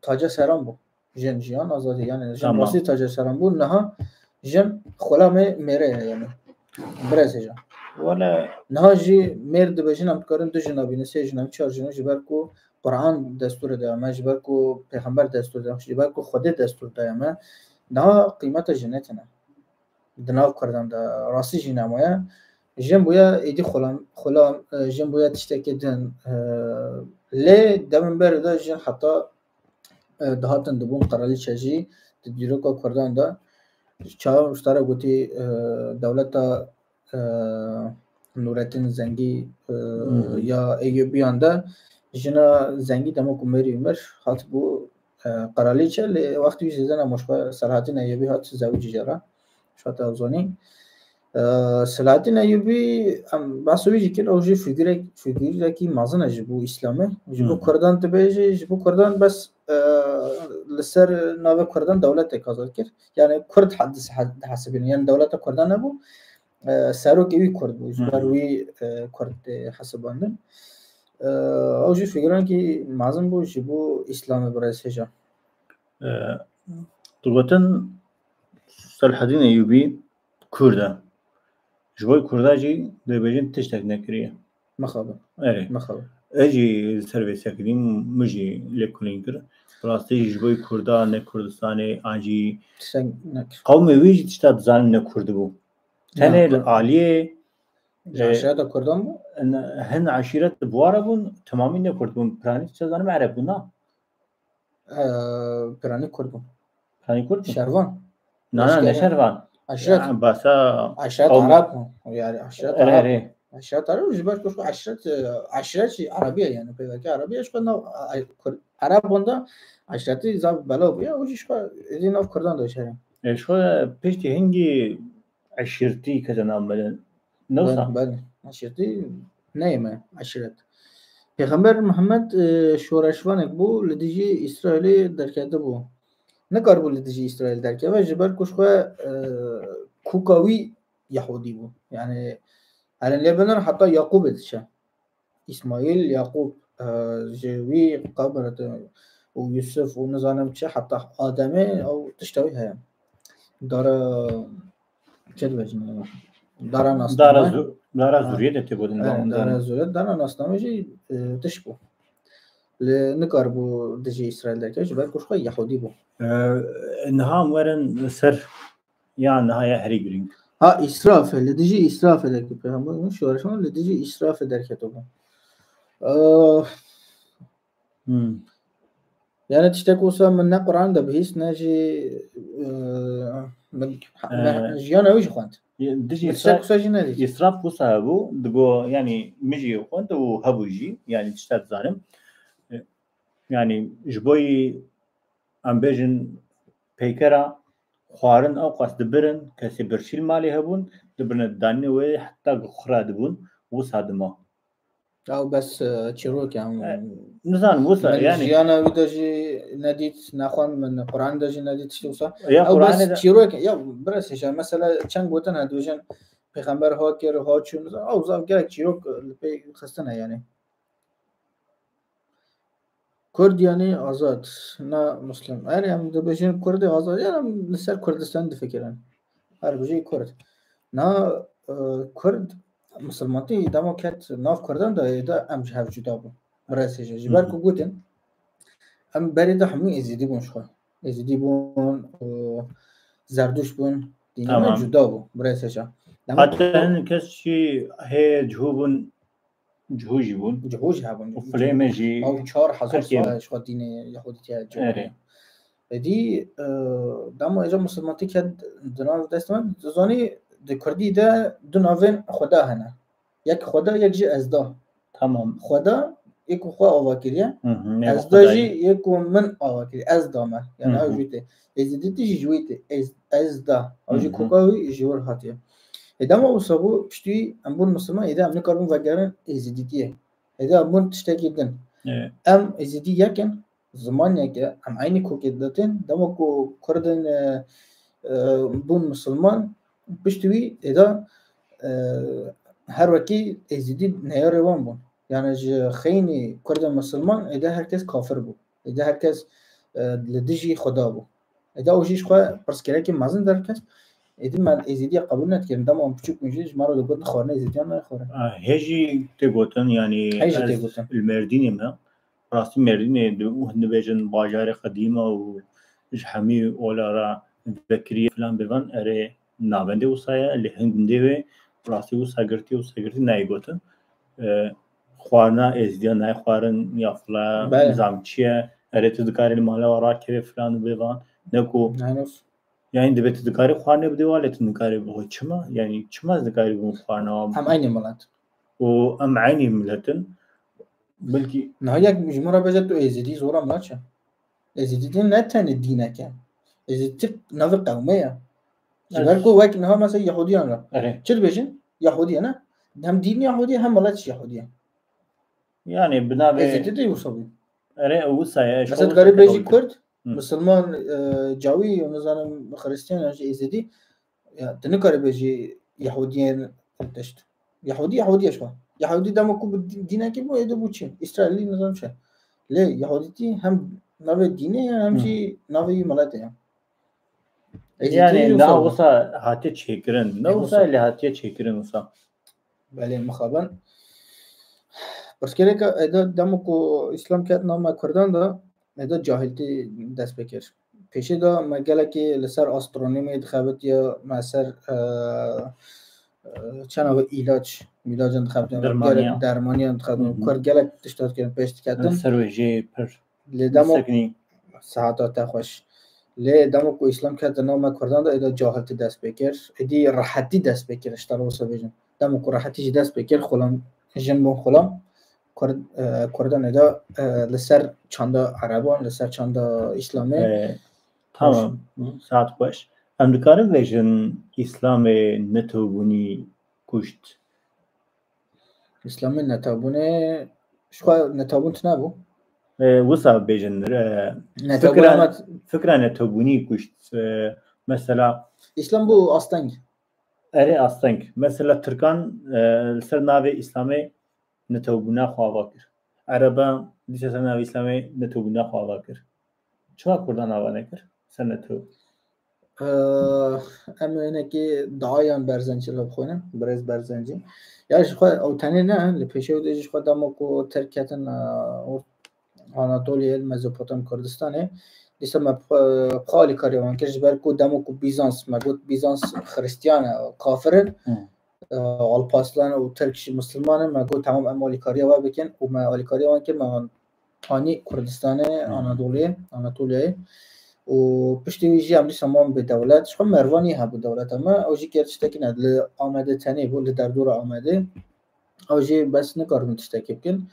taca seran bû. Jin jiyan azadî. Yani jin Tamam. rastî taca seran bû. Niha jin xulamê mêrê ye yani. Birez hêja. Wele Niha jî mêr dibêjin em dikarin du jina bînin, sê jina, çar jina ji ber ku Quran destûrê de me, ji ber ku Pêxember destûr de, ji ber ku Xwedê destûr daye me. Niha qîmeta jinê tune. Di nav Kurdan de rastî jî nemaye. Jin bûye êdî xulam, xulam, e, jin bûye tiştekê din. E, lê demên berê de jin heta, e, dihatin dibûn qiraliçe jî di dîroka Kurdan de. Çawa ji te re gotî, e, dewleta, e, Nûretîn Zengî, e, Hı hı. ya Eyûbiyan de jina Zengî dema ku mêrî mir hatibû, e, qiraliçe, lê wextî wî zêde nema ji xwe Selahaddîn Eyûbî hat zewicî jê re. Ji xwe te ew zanî. E, Selahaddîn Eyûbî, em behsa wî jî kir, ew jî fîgurek-, fîgurekî mezin e ji bo Îslamê. Ji bo Hı hı. Kurdan dibêjî, ji bo Kurdan bes, e, li ser navê Kurdan dewletek azad kir. Yani Kurd he-, dis-, he-, dihesibînin. Yani dewleta Kurdan nebû. E, serokê wî Kurd bû. Ji ber Hı hı. wî, e, Kurd tê hesibandin. E, ew jî fîgurekî mezin bû ji bo Îslamê, birêz hêja. E, tu gotin Selahaddîn Eyûbî Kurd e. Ji bo Kurda jî dibêjin tiştek nekiriye. Mixabin. Erê. Mixabin. Ez jî li ser vê sekirîm, min jî lêkolîn kir. Rastî jî ji bo Kurda ne Kurdistanê an jî Tiştek nekir. Qewmê wî jî tişta dizanin ne Kurd bû. Tenê Ya, li Kurd. Aliyê, Ji e, eşreta Kurdan bû? Hin, hin eşîret bi wara bûn, temamî ne Kurd bûn. Piranî tişta zanim Ereb bûn, na? Ee, Piranî Kurd bûn. Piranî Kurd bûn? Şervan. Na, na, ne Eşkere. Şervan. Eşret. Ya, basa Eşret qewm- Arap bû. Yani eşret Erê, Arap. Erê. Eşret Arap, ji ber ku eşret, e, eşret jî Erebiye yani. Peyveke Erebiye, ji xwe nav, e, Kur-, Arap bunda eşreti zaf bela bûye. O jî ji xwe êdî nav Kurdan de şerê. E, ji xwe piştî hingî eşîrtî kete nav me de. Ne wisa? Belê, belê. Eşîrtî neyê me, eşîret. Pêxember Mihemed, e, şoreşvanek bû, li dijî Îsraîlê derketibû. Nikaribû li dijî Îsraîl derkeve, ji ber ku ji xwe, e, kûka wî Yehûdî bû. Yani, herin lê binin heta Yaqûbê diçe. Îsmaîl, Yaqûb, e, ji wî qebir û Yusuf û nizanim çi, heta Ademê ew tişta wî heye. Dara, çi dibêjin? Dara nasname. Dara zu-, dara Ha. zuriyetê tê gotin, Evet, ondan. Dara zuriyet, dara nasname jî, e, tişt bû. Lê nikaribû dijî Îsraîl derkeve, ji ber ku ji xwe Yehûdî bû. E, niha em werin ser Ya niha ya herî girîng. Ha, Îsrafê, li dijî Îsrafê derketibû. Peyxember min şoreşvan li dijî Îsrafê derketibû. Eh, Hmm. Yani tiştek wisa min ne Quran de bihîst, ne jî, eh, min, Ee, min jiyana wî jî xwend. Dijî Min tiştek Îsra-, wisa jî nedît. Îsraf wisa hebû, digo, yani min jî xwend û hebû jî, yani tiştek dizanim. E, yani ji bo yî em bêjin, peykera xwarin ew qas dibirin, kesê birçî li malê hebûn, dibirine danînê wê heta ku xira dibûn, wisa dima. Ew bes, e, çîrok e, em, Nizanim, wisa, min yani. Jiyana wî de jî nedît, nexwend, min Quran de jî nedît, tiştê wisa. Ya Ew bes Quranê de çîrok e. Ya, birasê, mesela çend gotin hene, dibêjin Pêxember ha kir, ha çû, nizanim, ew zaf gelek çîrok, e, li pê xistine, yani. Kurd yani azad, na Muslim. Yani em dibêjin Kurdê azad, yani em li ser Kurdistan difikirin. Her bijî Kurd. Na, e, Kurd, Misilmantî dema ket nav Kurdan de, êda em ji hev cuda bûn. Birasê, ji ber ku gotin, em berê de hemû Êzidî bûn ji xwe. Êzidî bûn, e, Zerdûş bûn, dînê me Tamam. cuda bû. Birasê. Dema Hatta hin kes jî heye cihû bûn, cihû jî bûn. Cihû jî hebûn. Û filê me jî Ew çar hezar Tirkiye sal ji xwe dînê Yahudîtiye cihû Erê. bûn. Êdî, e, dema êca Misilmantî ket di nav dest me, tu zanî di Kurdî de du navên Xweda hene. Yek Xweda, yek jî Ezda. Tamam. Xweda, yê ku xwe ava kiriye. Hı hı, ne Ezda Xwedayî. jî yê ku min ava kiriye. Ezda me. Yani Hı hı. ew jî tê. Êzidîtî jî ji wî tê. Ez, Ezda. Ew jî Hı hı. koka wî ji wir hatiye. Ê dema wisa bû, piştî em bûn Misilman, êdî em nikaribûn vegerin Êzidîtiyê. Êdî em bûn tiştekî din. Evet. Em Êzidî yek in, ziman yek e, em eynî kokê de tên. Dema ku Kurdên, e, e, bûn Misilman, piştî wî êda, e, her wekî Êzidî neyarê wan bûn. Yani ji xeynî Kurdên Misilman êda her kes kafir bû. Êda her kes, e, li dijî Xweda bû. Êda ew jî ji xwe pirsgirêkê mezin derket. Êdî me Êzidiya qebûl nedikirin. Dema em piçûk bûn jî ji me re digotin xwarinê Êzidiyan nexwarin. Ah, hê jî tê gotin, yani Hê jî tê ez gotin. li Mêrdînê me. Rastî Mêrdînê di-, û dibêjin bajarê qedîm e û ji hemî ola re vekirî filan bêvan, erê navendê wisa ye, lê hin gundê wê rastî wisa girtî, wisa girtî nayê gotin. E, xwarina Êzidiya nayê xwarin ya fila Belê. nizam çi ye, erê tu dikarî li mala we rakevê filan û bêvan, ne ku Nanof. yani dibe tu dikarî xwarinê bidî wa, lê tu nikarî bixwe çima? Yani çima ez dikarî bim xwarina wa Em eynî milet. û em eynî milet in. Belkî Niha yek ji min re bêje tu Êzidî zora min çi? Êzidî ne tenê dînek e. Êzidî navê qewmê ye. Ji ber ku wek niha mesela Yahudiyan re. Erê. Çi dibêjin? Yahudî ye ne? Hem dîn Yahudî ye, hem milet jî Yahudî ye. Yani bi navê Êzidî de wisa bû. Erê, wisa ye. Mesela dikarî bêjî Kurd, Hı. Misilman, e, Cawî, û nizanim Xristiyan yan jî Êzidî. Ya, tu nikarî bêjî Yahudiyên tişt. Yahudî, Yahudî ye ji xwe. Yahudî dema ku bi dî-, dînekî bû, êdî bû çi? Îsraîlî nizam çi? Lê Yahudîtî hem navê dînê ye, hem Hı. jî navê wî miletê ye. Êzidî Yani jî na wisa bû. wisa hatiye çêkirin. Na Ê wisa wisa. lê hatiye çêkirin wisa. Belê mixabin. Pirsgirêka êda dema ku Îslam ket nav me Kurdan de, êda cahiltî dest pê kir. Pêşê de me gelekî li ser astronomiyê dixebitiye, me ser, e, e, çend ev îlaç, mîlacan dixebitiye, Dermaniya. gelek dermaniyan dixebitiye. Hı hı. Kurd gelek tişta dikirin pêş diketin. Ser wê jê pir Lê dema diseknî. Sehata te xweş. Lê dema ku Îslam ket di nav me Kurdan de, êda cahiltî dest pê kir. Êdî rehetî dest pê kir, ji te re wisa bêjim. Dema ku rehetî jî dest pê kir, xulam, jin bûn xulam. Kurd, e, Kurdan êda, e, li ser çanda Ereban, li ser çanda Îslamê. E, tamam, saet xweş. Em dikarin bêjin Îslamê netewbûnî kuşt. Îslamê netewbûnê, ji xwe netewbûn tune bû. E, wisa bêjin, e, Netewbûn fikra, ama fikra netewbûnî kuşt. E, mesela Îslam bû asteng. Erê asteng. Mesela Tirkan, e, li ser navê Îslamê netewbûna xwe ava kir. Ereban dîsa ser navê Îslamê netewbûna xwe ava kir. Çima Kurdan ava nekir? Ser netew. Eee, em ê hinekî diayan Berzencî re bixwînin, birêz Berzencî. Ya ji xwe ew tenê ne, li pêşê wê de jî ji xwe dema ku Tirk ketin, eee, Or-, Anatoliyê, li Mezopotam Kurdistanê, dîsa me bi xwe, bi xwe alîkariya wan kir, ji ber ku dema ku Bîzans, me got Bîzans Xiristiyan e, kafir in, Hı. eee, Alparslan û Tirk jî Misilman in, me got, "Temam, em alîkariya we bikin," û me alîkariya wan kir, me wan anî Kurdistanê, Hı. Anadoliyê, Anatoliyayê. Û piştî wî jî em dîsa man bê dewlet. Ji xwe Mervanî hebû dewleta me, ew jî kir tiştekî ne. Li Amedê tenê bû, li derdora Amedê. Ew jî bes nikaribin tiştekî bikin.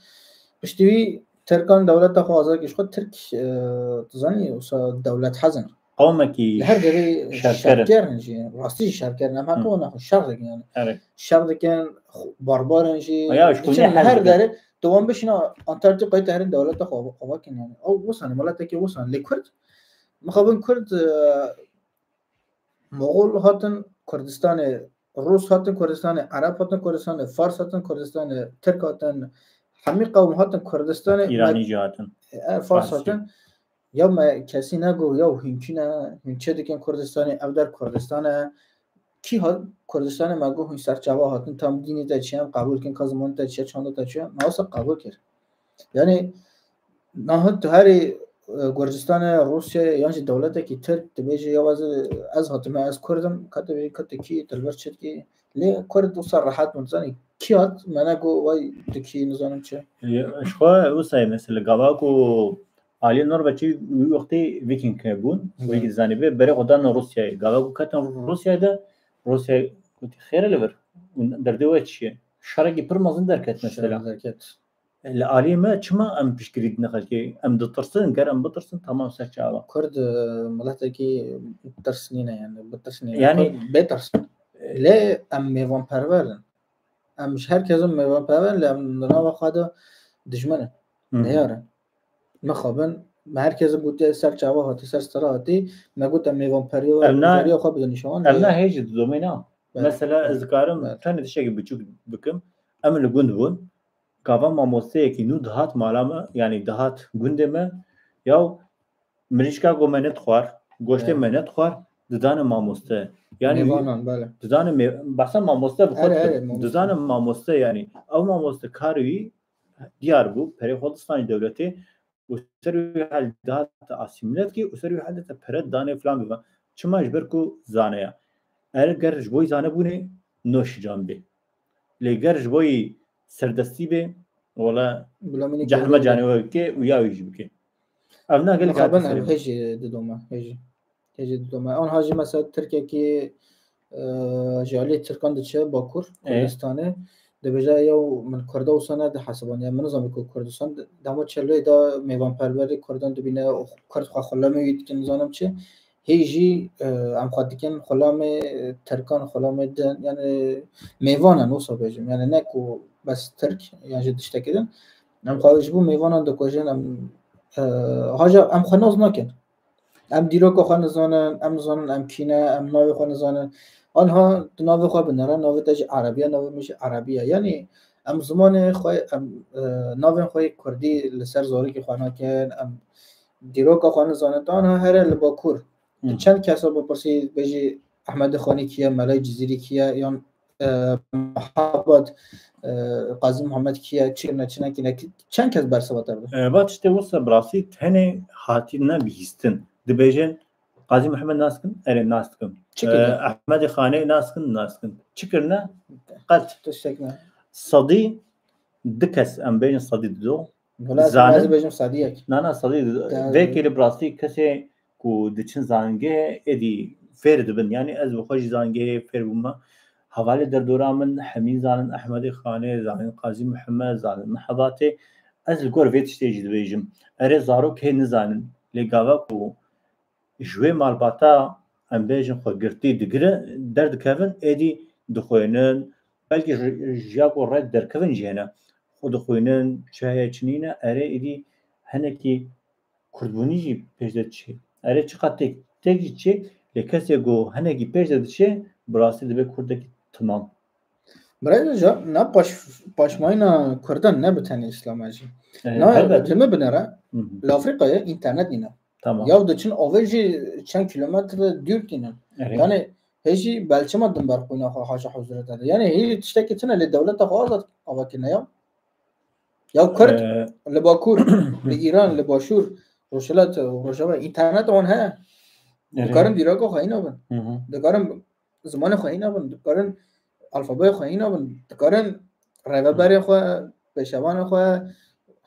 Piştî wî Tirkan dewleta xwe azad kir. Ji xwe Tirk, e, tu zanî, wisa dewlet hezin. qewmekî Li her derê şerker in. Şerker in jî. Rastî jî şerker in. Em her Hı. wan naxwe şer dikin yani. Evet. Şer dikin, xu- barbar in jî. Ya, ji Diçin kûnê her her dikin. derê, tu wan bişîne Antarktîkayê te herî dewleta xwe ava kin yani. Ew wisan, miletekî wisan. Lê Kurd, mixabin Kurd, e, Moxol hatin Kurdistanê, Rûs hatin Kurdistanê, Ereb hatin Kurdistanê, Fars hatin Kurdistanê, Tirk hatin, hemî qewm hatin Kurdistanê, Îranî jî hatin. E, Fars hatin. Ya me kesî negot, ya hûn kî ne, hûn çi dikin Kurdistanê, ev der Kurdistan e. Kî hat Kurdistanê me got, hûn serçava hatin, tam dînê te çi ye, em qebûl kin, ka zimanê te çi ye, çanda te çi ye, me wisa qebûl kir. Yani, naha tu herî, e, Gurcistanê, Rûsyayê, yan jî dewletekî Tirk, dibêje, ya ez, ez hatime, ez Kurd im, ka tu bêjî, ka tu kî, tu li vir çi dikî? Lê Kurd wisa rehet bûn, zanî, kî hat, me negot, way tu kî, nizanim çi. Ji xwe wisa ye mesela, gava ku aliyê Norveçî wî wextê Viking bûn, Evet. Viking zanî, vê berê xwe dan Rûsyayê. Gava ku ketin Rûsyayê de, Rûsyayê gotî, xêr e li vir. Û derdê we çi ye? Şerekî pir mezin derket mesela. Şer derket. Li aliyê me çima em piştgirî dine xelkê? Em ditirsin, ger em bitirsin, tamam, ser çava. Kurd, e, miletekî tirs nîne yani, bi tirs nîne. Yani- Kurd bê tirs. Lê em mêvanperwer in. Em ji her kesin mêvanperwer in, lê em di nava xwe de dijmin in. Hı hı. Neyar in. Mixabin, me her kesin gotiye ser çava hatî, ser stara hatî, me got em mêvanperweriya Em na- xwe bidin nîşan. Em Lê- na hêj di domê na. Evet. Mesela ez dikarim Evet. tenê tiştekî biçûk bikim. Em li gund bûn. Gava mamosteyekî nû dihat mala me, yani dihat gundê me, yaw mirîşka ku me nedixwar, goştê Evet. me nedixwar, didane mamoste. Yani Mêvanan, belê. didane me-, behsa mamoste bi xwe Erê, dikir. erê, mamoste. Didane mamoste yani. Ew mamoste karê wî diyar bû, perê xwe distanî dewletê û ser wî hal dihate asîmîle dikê û ser wî hal dihate pere danê filan bibe. Çima? Ji ber ku zane ya. Er ger ji bo yî zane bûnê, no şican bê. Lê ger ji bo yî serdestî bê, wala Bila min cehilme kerdin. Canê we bike û ya wî jî bike. Ev ne gelek Mixabin hate ev serê. Hêjî didome, hêjî. Hêjî didome. Anha jî mesela Tirkekî, e, ji aliyê Tirkan diçe Bakur, Ê. Kurdistanê. Dibêje, "Yew min Kurda wisa nedihesiband." Yani min nizanî ku Kurdistan de-, dema çelwê de mêvanperwerî Kurdan dibîne, Kurd xwe xulamê wî dikin, nizanim çi. Hê jî, e, em xwe dikin xulamê Tirkan, xulamê din, yani mêvan in, wisa bêjim. Yani ne ku bes Tirk, yan jî tiştekî din. Em xwe ji bo mêvanan dikujin, em, e, haja em xwe nas nakin. Em dîroka xwe nizanin, em nizanin em kî ne, em navê xwe nizanin. Anha tu navê xwe binêre, navê te jî Erebî ye, navê min jî Erebî ye. Yanî em zimanê xwe, em, e, navên xwe yê Kurdî li ser zarokê xwe nakin, em dîroka xwe nizanin. Tu anha here li Bakur, tu Hı. çend kesa bipirsî, bêjî Ehmedê Xanî kî ye, Melayê Cizîrî kî ye, yan, e, Mehabad, e, Qazî Muhammed kî ye, çi kirine, çi nekirine, çend kes bersiva te bide? E, va tiştê wisa bi rastî tenê hatî ne bihîstin. Dibêjin, Qazî Muhammed nas dikin? Erê, nas dikin. Çi E, kirine? Ehmedê Xanê nas dikin? Nas dikin. Çi kirine? Qet. Tiştek ne. Sedî du kes, em bêjin sedî du. Wala ez Zanin. Ez bêjim sedî yek. Na, na, sedî du. Değer Vê veriyor. kêlî bi rastî kesê ku diçin zangehê êdî fêr dibin. Yani ez bi xwe jî zangehê fêr bûme. Hevalê derdora min hemî zanin Ehmedê Xanê, zanin Qazî Muhammed, zanin Mehebatê. Ez li gor vê tiştê jî dibêjim. Erê, zarok hê nizanin. Lê gava ku ji wê malbata, em bêjin, xwe girtî digire, derdikevin, êdî dixwînin. Belkî ji, ji ya ku red derkevin jî hene. Xwe dixwînin, çi heye, çi nîne, erê, êdî hinekî kurdbûnî jî pêş de diçe. Erê, çiqas têk, têk jî diçe, lê kesê ku hinekî pêş de diçe, bi rastî dibe kurdekî timam. Birayê ja, na paş-, paşmayîna Kurdan ne bi tenê Îslam e jî. Erê, Na, helbet. Dime binere, Hı hı. li Afrîkayê înternet nîne. Tamam. Ya diçin avê jî çend kîlometre dûr tînin. Erê. Yani hê jî belçima din ber xwîna xwe haşa huzurê te de. Yani hê jî tiştekî tune lê dewleta xwe azad ava kirine ya. Ya Kurd Ee, li Bakur, li Îran, li Başûr, Rojhilat û Rojava înternet wan heye. Erê. Dikarin dîroka xwe hîna bin. Hı hı. Dikarin zimanê xwe hîna bin. Dikarin alfabeya xwe hîna bin. Dikarin rêveberên xwe, pêşevanên xwe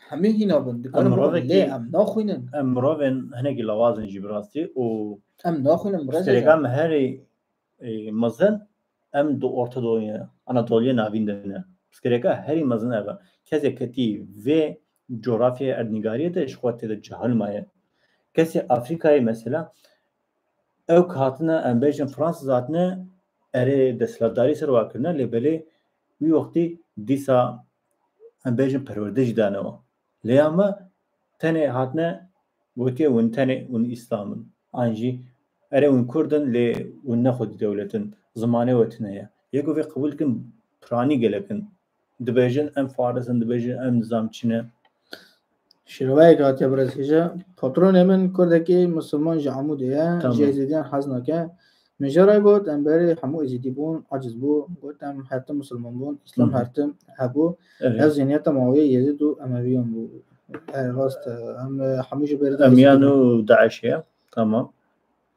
hemî hîna bin. Dikarin Em bixwin. mirovekî- Lê em naxwînin. Em mirovên hinekî lawazin jî bi rastî û Em naxwînin, birêz pirsgirêka hocam. Me herî, e, mezin em di Orta Doğuya, Anatoliya Navîn de ne. Pirsgirêka herî mezin ev e. Kesê ketî vê coğrafyaya erdnîgariyê de ji xwe tê de cahil maye. Kesê Afrîkayê mesela ew ki hatine, em bêjin Fransız hatine, erê desthilatdarî ser wa kirine, lê belê wî wextî dîsa em bêjin perwerde jî dane wan. Lê ya me tenê hatine gotiye hûn tenê hûn Îslam in. An jî erê hûn Kurd in lê hûn ne xwedî dewlet in. Zimanê we tune ye. Yê ku vê qebûl dikin piranî gelek in. Dibêjin em Faris in, dibêjin em nizam çi ne. Şîrovayek hatiye birêz hêja. Patronê min Kurdekî Musulman ji Amûdê ye. Tamam. Ji Êzîdiyan hez nake. Min jê re got, em berê hemû Êzîdî bûn, aciz bû. Got, em her tim Musulman bûn, Îslam Hı hı. her tim hebû. Evet. Ev zihniyeta mawiyê Yezîd û Emeviyan bû. E, rast e. Em, e, hemû ji berê Emeviyan Êzîdî bûn. Û DAIŞ ye. Tamam.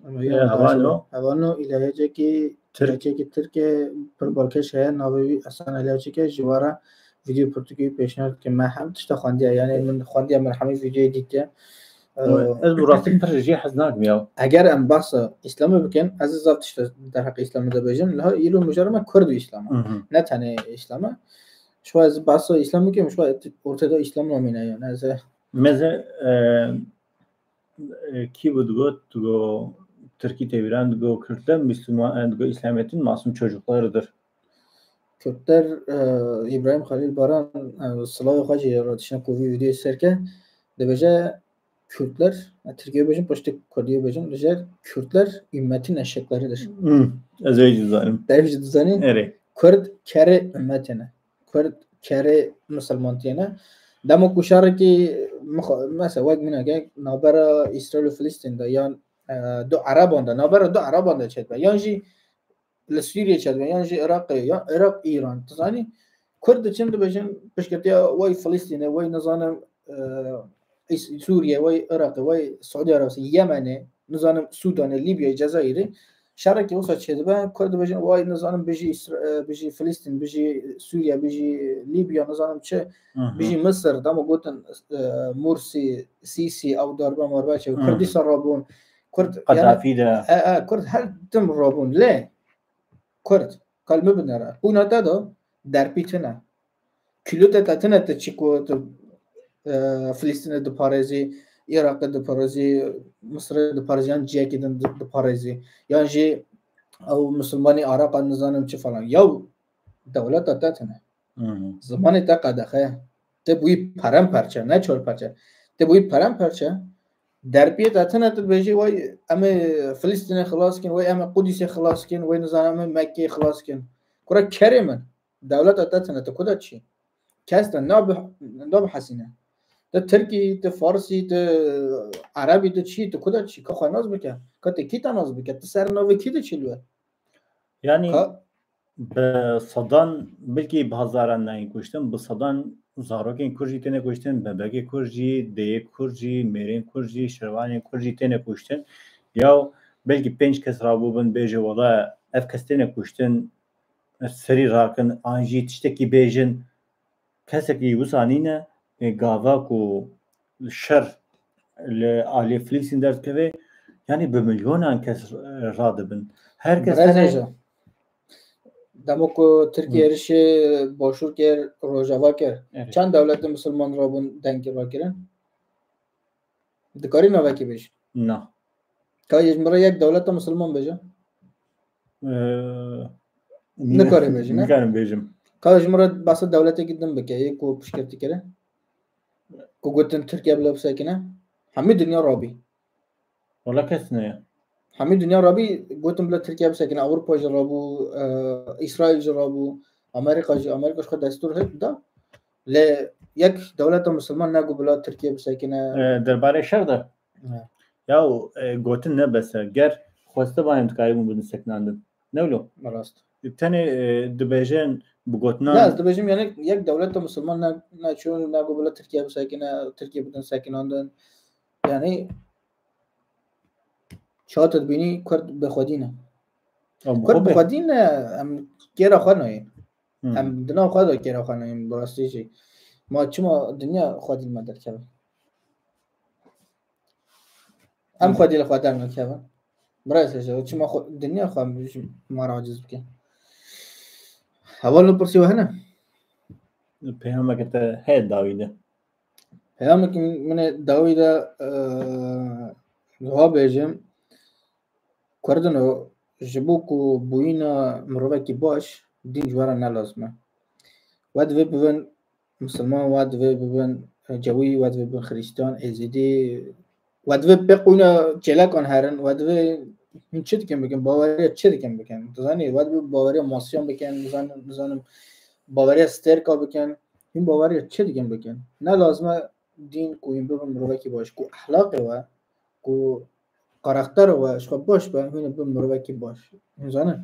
Ama E, ya hevalno. Hevalno, îlahiyekî, Tirk. Îlahiyekî Tirk e, pir balkêş heye, navê wî Esen Eliyacik e, ji wara vîdeo pirtûkê wî pêşniyar dike. Me hem tişta xwendiye, yani min xwendiye, min hemî vîdeoyê dîtiye. Ez bi rastî pir jê hez nakim ya. Eger em behsa Îslamê bikin, ez ê zaf tişta derheqê Îslamê de bêjim. Liha îro mijara me Kurd û Îslam e. Hı hı. Ne tenê Îslam e. Şwa ez behsa Îslam bikim, şwa ortada Îslam namîne yani. Ez e, Meze, e, e, kî bû digot, digo Tirkî têbîran, digo Kürtler Müslüman, e, digo İslamiyet'in masum çocuklarıdır. Kürtler, e, İbrahim Halil Baran, e, silavê xwe jî re dişine ku vî vîdeoyê ser ke, dibêje Kürtler, e, Tirkiyê bêjin, piştî Kurdiyê bêjin, dibêje Kürtler ümmetin eşekleridir. Hmm, ez wê jî dizanim. Te wê jî dizanî? Erê. Kurd kerê ümmetê ne. Kurd kerê misilmantiyê ne. Dema ku şerekî mixwe-, mesela wek mineke navbera Îsraîl û Filistîn de yan, e, du Ereban de, navbera du Ereban de çêdibe, yan jî li Sûriyê çêdibe, yan jî Iraqê, yan Iraq, Îran. Tu zanî, Kurd diçin dibêjin piştgirtiya wey Filistînê, wey nizanim, e, Îs-, Sûriyê, wey Iraqê, wey Saûdî Erebistî, Yemenê, nizanim Sûdanê, Lîbyayê, Cezayîrê. Şerekî wisa çêdibe, Kurd dibêjin, way nizanim bijî Îsra-, e, bijî Filistîn, bijî Sûriye, bijî Lîbya, nizanim çi, Hı hı. bijî Misir, dema gotin, e, Mursi, Sîsî, ew darbe marbe çêbû. Hı. Kurd dîsa rabûn. Kurd, Qedafî yani, de. E, e, Kurd her tim rabûn. Lê Kurd, kalbi binere. Qûna te de derpî tune. Kîlote te tine, te çi ku tu, e, Filistînê diparêzî, Iraqê diparêzî, Misirê diparêzî, yan ciyekî din di-, diparêzî. Yan jî ew Misilmanî Araqa nizanim çi falan. Yaw dewleta te tine. Hı hı. Zimanê te qedexe ye. Te bûyî peremperçe, ne çor parçe. Te bûyî peremperçe. Derpiyê te tine tu dibêjî, way em ê Filistînê xilas kin, way em ê Qudîsê xilas kin, way nizanim em ê Mekkeyê xilas kin. Kura kerê min. Dewleta te tine, tu ku de çî? Kes te nabi-, nabihesîne. Tu Tirkî, tu Farsî, tu Erebî, tu çî, tu ku de çî? Ka xwe nas bike. Ka te kî te nas bike? Tu ser navê kî diçî li we? Yani Ka- bi sedan, belkî bi hezaran nayên kuştin, bi sedan zarokên Kurd jî têne kuştin, bebekê Kurd jî, deyê Kurd jî, mêrên Kurd jî, şervanên Kurd jî têne kuştin. Ya belkî pênc kes rabûbin bêje wela ev kes têne kuştin, serî rakin, an jî tiştekî bêjin. Kesekî wisa nîne, e, gava ku şer li aliyê Filistîn derdikeve, yanî bi milyonan kes, e, radibin. Her kes Birêz tenê Êja. Dema ku Tirkiye Hı. êrişê Başûr kir, Rojava kir, Evet. çend dewletên Misilman rabûn dengê rakirin? Dikarî navekî bêjî? Na. Ka ji min re yek dewleta misilman bêje? Ee, Nikarî bêjî, ne? Nikarim bêjim. Ka ji min re behsa dewletekî din bike, yê ku piştgirtî kire? Ku gotin Tirkiye bila bisekine? Hemî dinya rabî. Wala kes ne. Hemî dinya rabî, gotin bila Tirkiye bisekine. Ewropa jî rabû, e, Îsraîl jî rabû, Amerîka jî, Amerîka ji xwe destûr hê da. Lê yek dewleta misilman negot bila Tirkiye bisekine. E, derbarê şer de? Ne. Ya, e, gotin ne bes e. Ger xwestiba em dikarîbûn bidin sekinandin. Ne wilo? Rast. Tenê, e, dibêjin bi gotinan Ne, ez dibêjim, yani yek dewleta misilman ne, neçûn, negot bila Tirkiye bisekine, Tirkiye bidin sekinandin. Yani çawa tu dibînî Kurd bi xwedî ne. Ew bi Kurd xwe bi be- xwedî ne, em kêra xwe nayên. Hmm. Em di nav xwe de kêra xwe nayên, bi rastî jî. Ma çima dinya xwedî li me derkeve? Em Hmm. xwedî li xwe dernakevin. Bi rastî jî, çima xwe, dinya xwe ji me re aciz bike? Heval li pirsî we hene? Peyameke te heye dawî de. Peyamekî min ê dawî de, e, wiha bêjim, Kurdino, ji bo ku bûyîna mirovekî baş, dîn ji we re ne lazim e. We divê bibin Misilman, we divê bibin, e, Cewî, we divê bibin Xrîstiyan, Êzidî, we divê pê qûna çêlekan herin, we divê hûn çi dikin bikin, baweriya çi dikin bikin. Dizanî, we divê baweriya masiyan bikin, nizanim, nizanim, baweriya stêrka bikin. Hûn baweriya çi dikin bikin. Ne lazim e dîn ku hûn bibin mirovekî baş, ku ehlaqê we, ku karaktera we ji xwe baş be, hûn ê bibin mirovekî baş. Hûn zanin.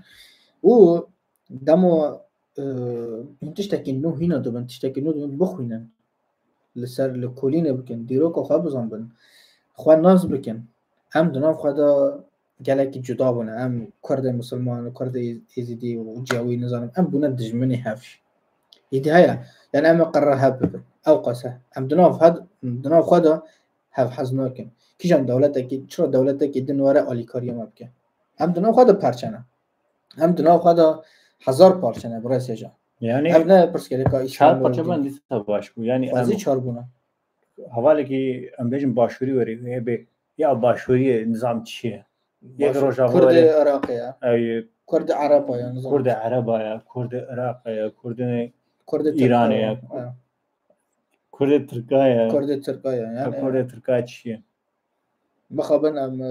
Û dema, e, hûn tiştekî nû hîna dibin, tiştekî nû dibin, bixwînin. Li ser, li kolînê bikin, dîroka xwe bizanbin. Xwe nas bikin. Em di nav xwe de gelekî cuda bûne. Em Kurdê Misilman, Kurdê Êzidî û Cewî nizanim. Em bûne dijminê hev jî. Êdî heye. Yani em ê qirre hev bibin. Ew qas e. Em di nav xwe, di nav xwe de hev hez nakin. Kîjan dewletekî, çira dewletekî din were alîkariya me bike? Em di nav xwe de perçe ne. Em di nav xwe de hezar parçe ne, birêz hêja. Yani ev ne pirsgirêka çar Îslam û parçe din. Ben dîsa baş bû. Yani Xwezî em çar bûne. Hevalekî em bêjin başûrî werê, hê bê ya başûrî nizam çi ye? Yek Baş-, Rojava Kurdê werê. Iraqê ye. Ew Kurdê Ereba ye, nizam. Kurdê Ereba ye, Kurdê Iraqê ye, Kurdê Kurdê Îranê Tirka ye. Ye. Kurdê Tirka ye. Kurdê Tirka ye, yani. Kurdê Tirka çi ye? Mixabin em, e,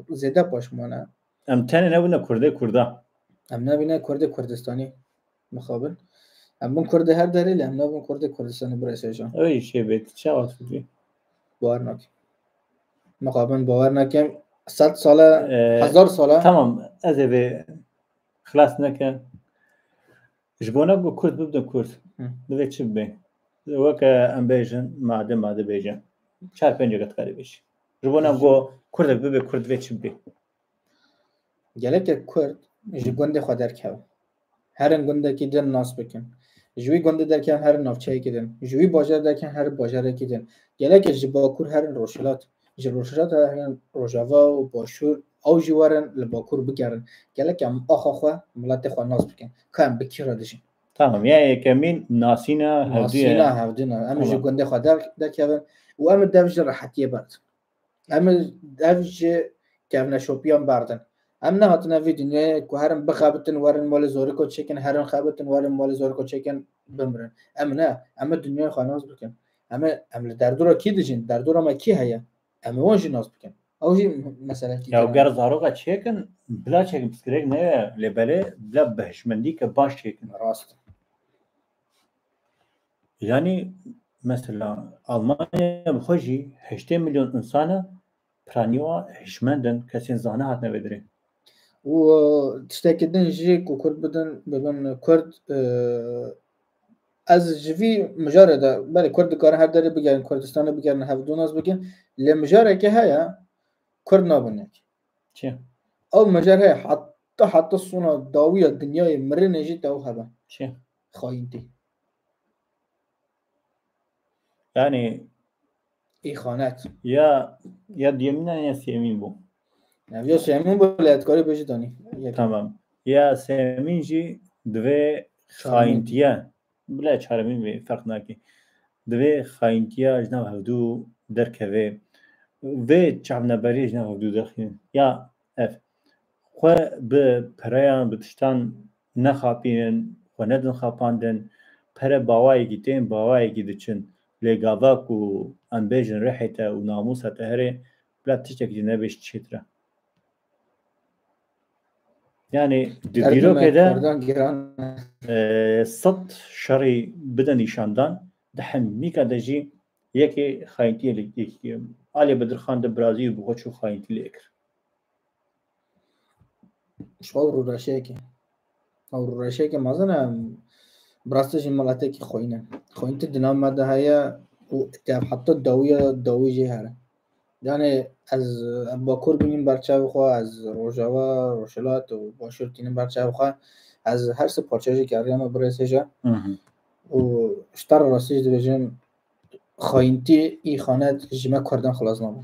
zêde paş mane. Em tenê nebûne Kurdê Kurda. Em nebîne Kurdê Kurdistanî. Mixabin. Em bin Kurdê her derê lê em nabin Kurdê Kurdistanî, birêz hêja. Ew jî çê bê, tu çawa dibî? Bawer nakim. Mixabin bawer nakim. Sed sal e, Ee, hezar sal e. Tamam, ez ê vê xilas nekim. Ji bona ku Kurd bibin Kurd, Hı. divê çi bibe? Weke em bêjin, made, made bêjin. Çar pênc yek dikarî bêjî. Ji bona ku Kurdek bibe Kurd, divê çi bibe? Geleke Kurd ji gundê xwe derkeve. Herin gundekî din nas bikin. Ji wî gundê derkevin herin navçeyekî din. Ji wî bajar derkevin herin bajarekî din. Geleke ji Bakur herin Rojhilat. Ji Rojhilat herin Rojava û Başûr. Ew jî werin li Bakur bigerin. Geleke em axa xwe, miletê xwe nas bikin. Ka em bi kî re dijîn? Tamam, ya yekemîn nasîna hevdû ye. Nasîna hevdû ne. Em ji Tamam. gundê xwe der-, derkevin û em ê dev ji rehetiyê berdin. Em ê dev ji kevneşopiyan berdin. Em nehatine vî dinyayê ku herin bixebitin, werin malê zoriko çêkin, herin xebitin, werin malê zoriko çêkin, bimirin. Em ne, em ê dinyayê xwe nas bikin. Em ê, em li derdora kî dijîn? Derdora me kî heye? Em ê wan jî nas bikin. Ew jî meselekî Ya din e. ger zaroka çêkin, bila çêkin, pirsgirêk ne ye, lê belê bila bi hişmendî ke baş çêkin. Rast. Yani mesela Almanya bi xwe jî heştê milyon insan e, piranî wa hişmend in, kesên zana hatine vê dirê. Û, e, tiştekî din jî ku Kurd bidin, bibin Kurd, e, ez ji vî mijarê de, belê Kurd dikarin her derê bigerin, Kurdistanê bigerin, hevdû nas bikin, lê mijarekê heye, Kurd nabin yek. Çi? Ew mijar heye, heta, heta sona dawiya dinyayê mirinê jî te ew hebe. Çi? Xayîntî. Yani Îxanet. Ya, ya duyemîn ya sêyemîn bû. Ya, ya sêyemîn bû, lê ez dikarî bêjî danî. Yek. Tamam. Ya sêyemîn jî divê Çaremîn. Xayîntiye. Bila çaremîn bê, ferq nake. Divê xayîntiya ji nav hevdû derkeve. Vê çavneberiyê ji nav hevdû derxînin. Ya ev. Xwe bi pereyan, bi tiştan nexapînin, xwe nedin xapandin. Pere bawayekî tên, bawayekî diçin. Lê gava ku em bêjin rihê te û namûsa te here, bila tiştekî nebêj çêtir e. Yani di Derdê me dîrokê de, Kurdan giran e. e, sed şerî bide nîşandan, di hemîka de jî yekê xayîntiyê li yekî alê Bedirxan de birazî û bi xwe çû xayîntî lê kir. Ji xwe rûreşeyekê. Ew rûreşeyeke mezin e, bi rastî jî miletekî xwîn e. Xwîntî di nav me de heye û ev heta dawiya dawî jî here. Yani ez, ez Bakur bînim ber çavê xwe, ez Rojava, Rojhilat û Başûr tînim ber çavê xwe. Ez her sê parçe jî keriyame birêz hêja. Hı hı. Û ji te re rastî jî dibêjim, xayîntî, îxanet ji me Kurdan xilas nabe.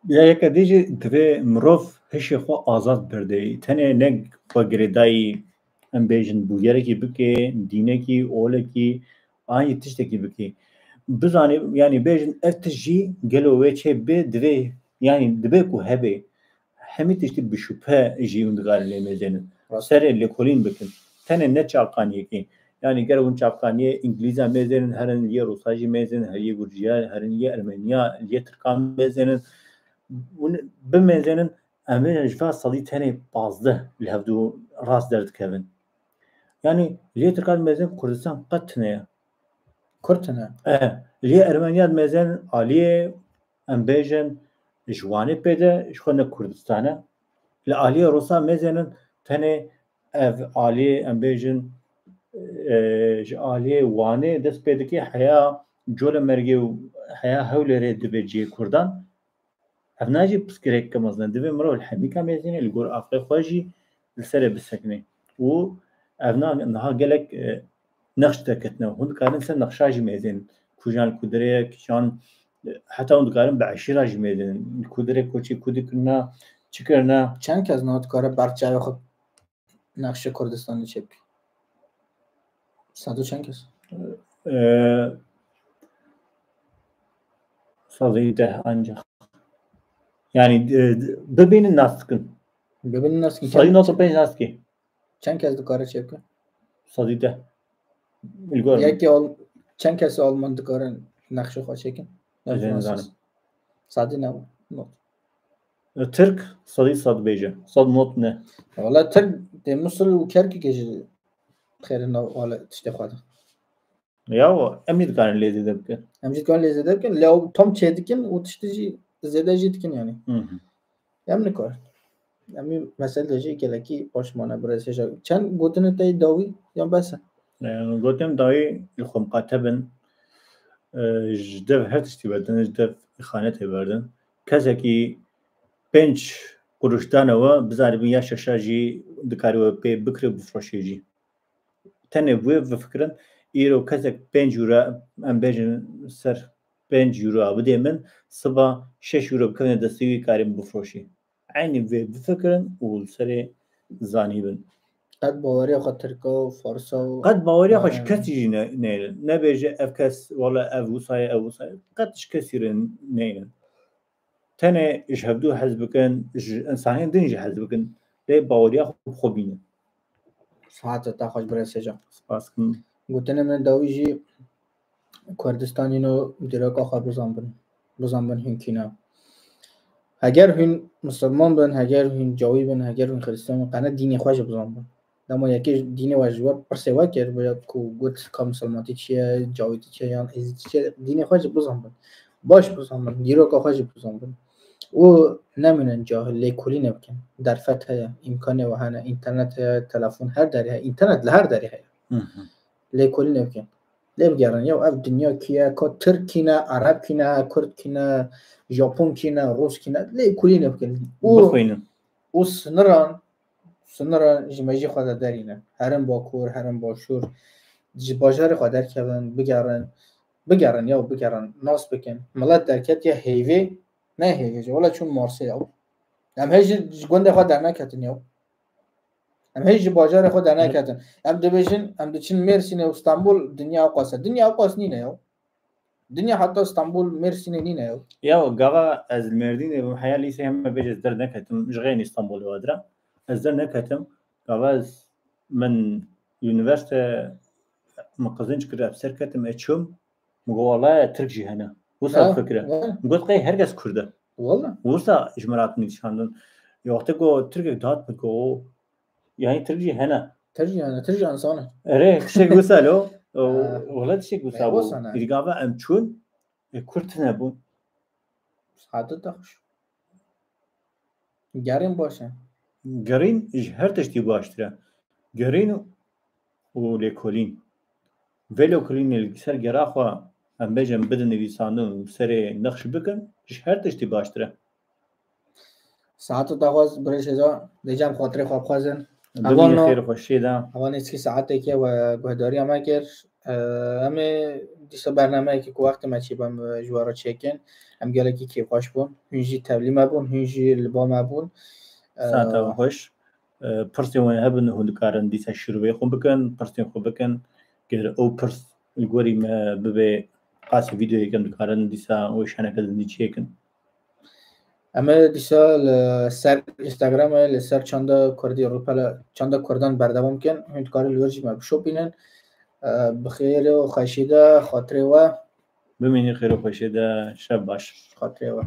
Ya yeke dî jî divê mirov hişê xwe azad berdê. Tenê ne xwe girêdayî, em bêjin, bûyerekî bike, dînekî, olekî, an jî tiştekî bike. Bizanê, yani bêjin ev tişt jî gelo wê çê bê, divê, yani dibe ku hebe. hemî tiştî bi şüphe jî hûn dikarin lê mêzênin. Serê lêkolîn bikin. Tenê ne çavkaniyekî. Yanî ger hûn çavkaniyê îngilîza mêzênin herin, liyê rûsa jî mêzênin, liyê gurciya herin, liyê ermeniya, liyê tirkan mêzênin. Hûn bimêzênin, em ê ji va sedî tenê pazdeh li hevdû rast derdikevin. Yanî liyê tirkan mêzên Kurdistan qet tune ye. Kurd tune. E, liyê ermeniya mêzên aliyê, em bêjin, ji Wanê pê de, ji xwe ne Kurdistan e. Li aliyê Rûsa mêzênin tenê ev aliyê, em bêjin, e, ji aliyê Wanê dest pê dike, heya Colemêrgê û heya Hewlêrê dibe cihê Kurdan. Ev ne jî pirsgirêkeke mezin e. Divê mirov li hemîka mêzênê li gor aqilê xwe jî li serê bisekine. Û ev na-, niha gelek, e, nexş derketine. Hûn dikarin ser nexşa jî mêzênin. Kûjan li ku derê ye, kîjan, e, heta hûn dikarin bi eşîra jî mêzênin. Li ku derê koçê ku dikirina, çi kirina? Çend kes niha dikare ber çavê xwe nexşê Kurdistanê çêbikî? Sado çend kes? Ee, Sado deh ancak. Yani, e, bibînin nas dikin. Bibînin nas dikin. Sado nokta pênc nas dikin. Çend kes dikare çêbike? Sado deh. Bilmiyorum. Yekî Al-, çend kes Alman dikarin nexşê xwe çêkin? Sado ne? Not. E, Tirk, sado sed bêje. Sado not ne? Wala Tirk dê Musul û Kerkûkê jî xêrin wala tiştê xwe de. Ya, em jî dikarin lê zêde bikin. Em jî dikarin lê zêde bikin. Lê ew tam çêdikin û tiştê jî zêde jî dikin yani. Hı hı. Em nikarin. Em ê mesele jî gelekî baş mane birêz hêja. Çend gotinê te yê dawî yan bes e? E, gotinê dawî li xwe miqate bin. E, ji dev her tiştî berdin, ji dev îxanetê berdin. Kesekî pênc quruş dane we, bizanibin ya şeşa jî dikarî we pê bikire bifroşê jî. Tenê bi wê bifikirin, îro kesek pênc euro, em bêjin ser pênc euro bidê min, siba şeş euro bikevine destê wî, karî min bifroşî. Eynî vê bifikirin û li serê zanîbin. Qet baweriya xwe tirka û farsa û Qet baweriya xwe ji Ha. kesî jî ne-, neynin. Nebêje ev kes, wala ev wisa ye, ev wisa ye. Qet ji kesî re neynin. Tenê ji hevdû hez bikin, ji insanên din jî hez bikin. Lê baweriya xwe bi xwe bînin. Saeta te xweş birêz hêja. Spas dikim. Gotinê min dawî jî Kurdistan îno dîroka xwe bizanbin. Bizanbin hûn kî ne. Heger hûn misilman bin, heger hûn cawî bin, heger hûn xirîstiyan bin, qene dînê xwe jî bizanbin. Dema yekê dînê we ji we pirsê we kir, bi ku got ka misilmantî çi ye, cawîtî çi ye, yan êzîdî çi ye, dînê xwe jî bizanbin. Baş bizanbin, dîroka xwe jî bizanbin. Û nemînin cahil, lêkolînê bikin. Derfet heye, îmkanê we hene, înternet heye, telefon her derê heye, înternet li her derê heye. Hı hı. Lêkolînê bikin. Lê bigerin, ya ev dinya kî ye, ka Tirk kî ne, Ereb kî ne, Kurd kî ne, Japon kî ne, Rûs kî ne, lêkolînê bikin. Û, Bixwînin. Û siniran, siniran ji mejî xwe de derînin. Herin Bakur, herin Başûr, ji bajarê xwe derkevin, bigerin, bigerin ya bigerin, nas bikin. Milet derketiye heyvê, ne heyvê jî, wela çûn Marsê ya. Em hê jî ji gundê xwe derneketin ya. Em hê ji bajarê xwe derneketin. Em dibêjin, em diçin Mêrsînê û Stenbol, dinya ew qas e. Dinya ew qas nîne ya. Dinya heta Stenbol, Mêrsînê nîne ya. Ya, gava ez li Mêrdînê bûm, heya lîsê heme bêje ez derneketim, ji xênî Stenbolê ve dire. Ez derneketim, gava ez, min unîversîte, min qezinc kir, ev ser ketim, ez çûm, min got, "Walaye Tirk jî hene." Wisa Ha, fikir e. ha. Min got, "Qey her kes Kurd e." Wala. Wisa ji min re hatibû nîşandin. Ya wextê ku Tirkek dihat min got, "O, yanî Tirk jî hene." Tirk jî hene, Tirk jî insan e. Erê, tiştek wisa lo. O, Ha. wala tiştek wisa Ey, bû. wisa ne. Îdî gava em çûn, e, Kurd tune bûn. Saeto te xweş. Gerîn baş e. Gerîn ji her tiştî baştir e. Gerîn û lêkolîn. Vê lêkolînê li ser gera xwe, em bêjin, bidin nivîsandin û serê nexş bikin, ji her tiştî baştir e. Saeto te xwest birêz hêja, dê cem xatirê xwe bixwazin. Bimînin Evan no, xêr û xweşiyê de. Evan êskî saetekê we guhdariya me kir. Em ê dîsa bernameyekê ku wextê me çêbe em ji we re çêkin. Em gelekî kêfxweş bûn. Hûn jî tevlî me bûn, hûn jî li ba me bûn. Saeta we xweş. Pirsên we hebin, hûn dikarin dîsa şîrovê xwe bikin, pirsên xwe bikin. Ger ew pirs li gorî me bibe qasî vîdeoyek, em dikarin dîsa wê şeneke zindî çêkin. Em ê dîsa li ser Instagramê li ser çanda Kurdî rûpela çanda Kurdan berdewam kin. Hûn dikarî li wir jî me bişopînin. Bi xêr û xweşî de, xatirê we. Bimînî xêr û xweşî de, şev baş. Xatirê we.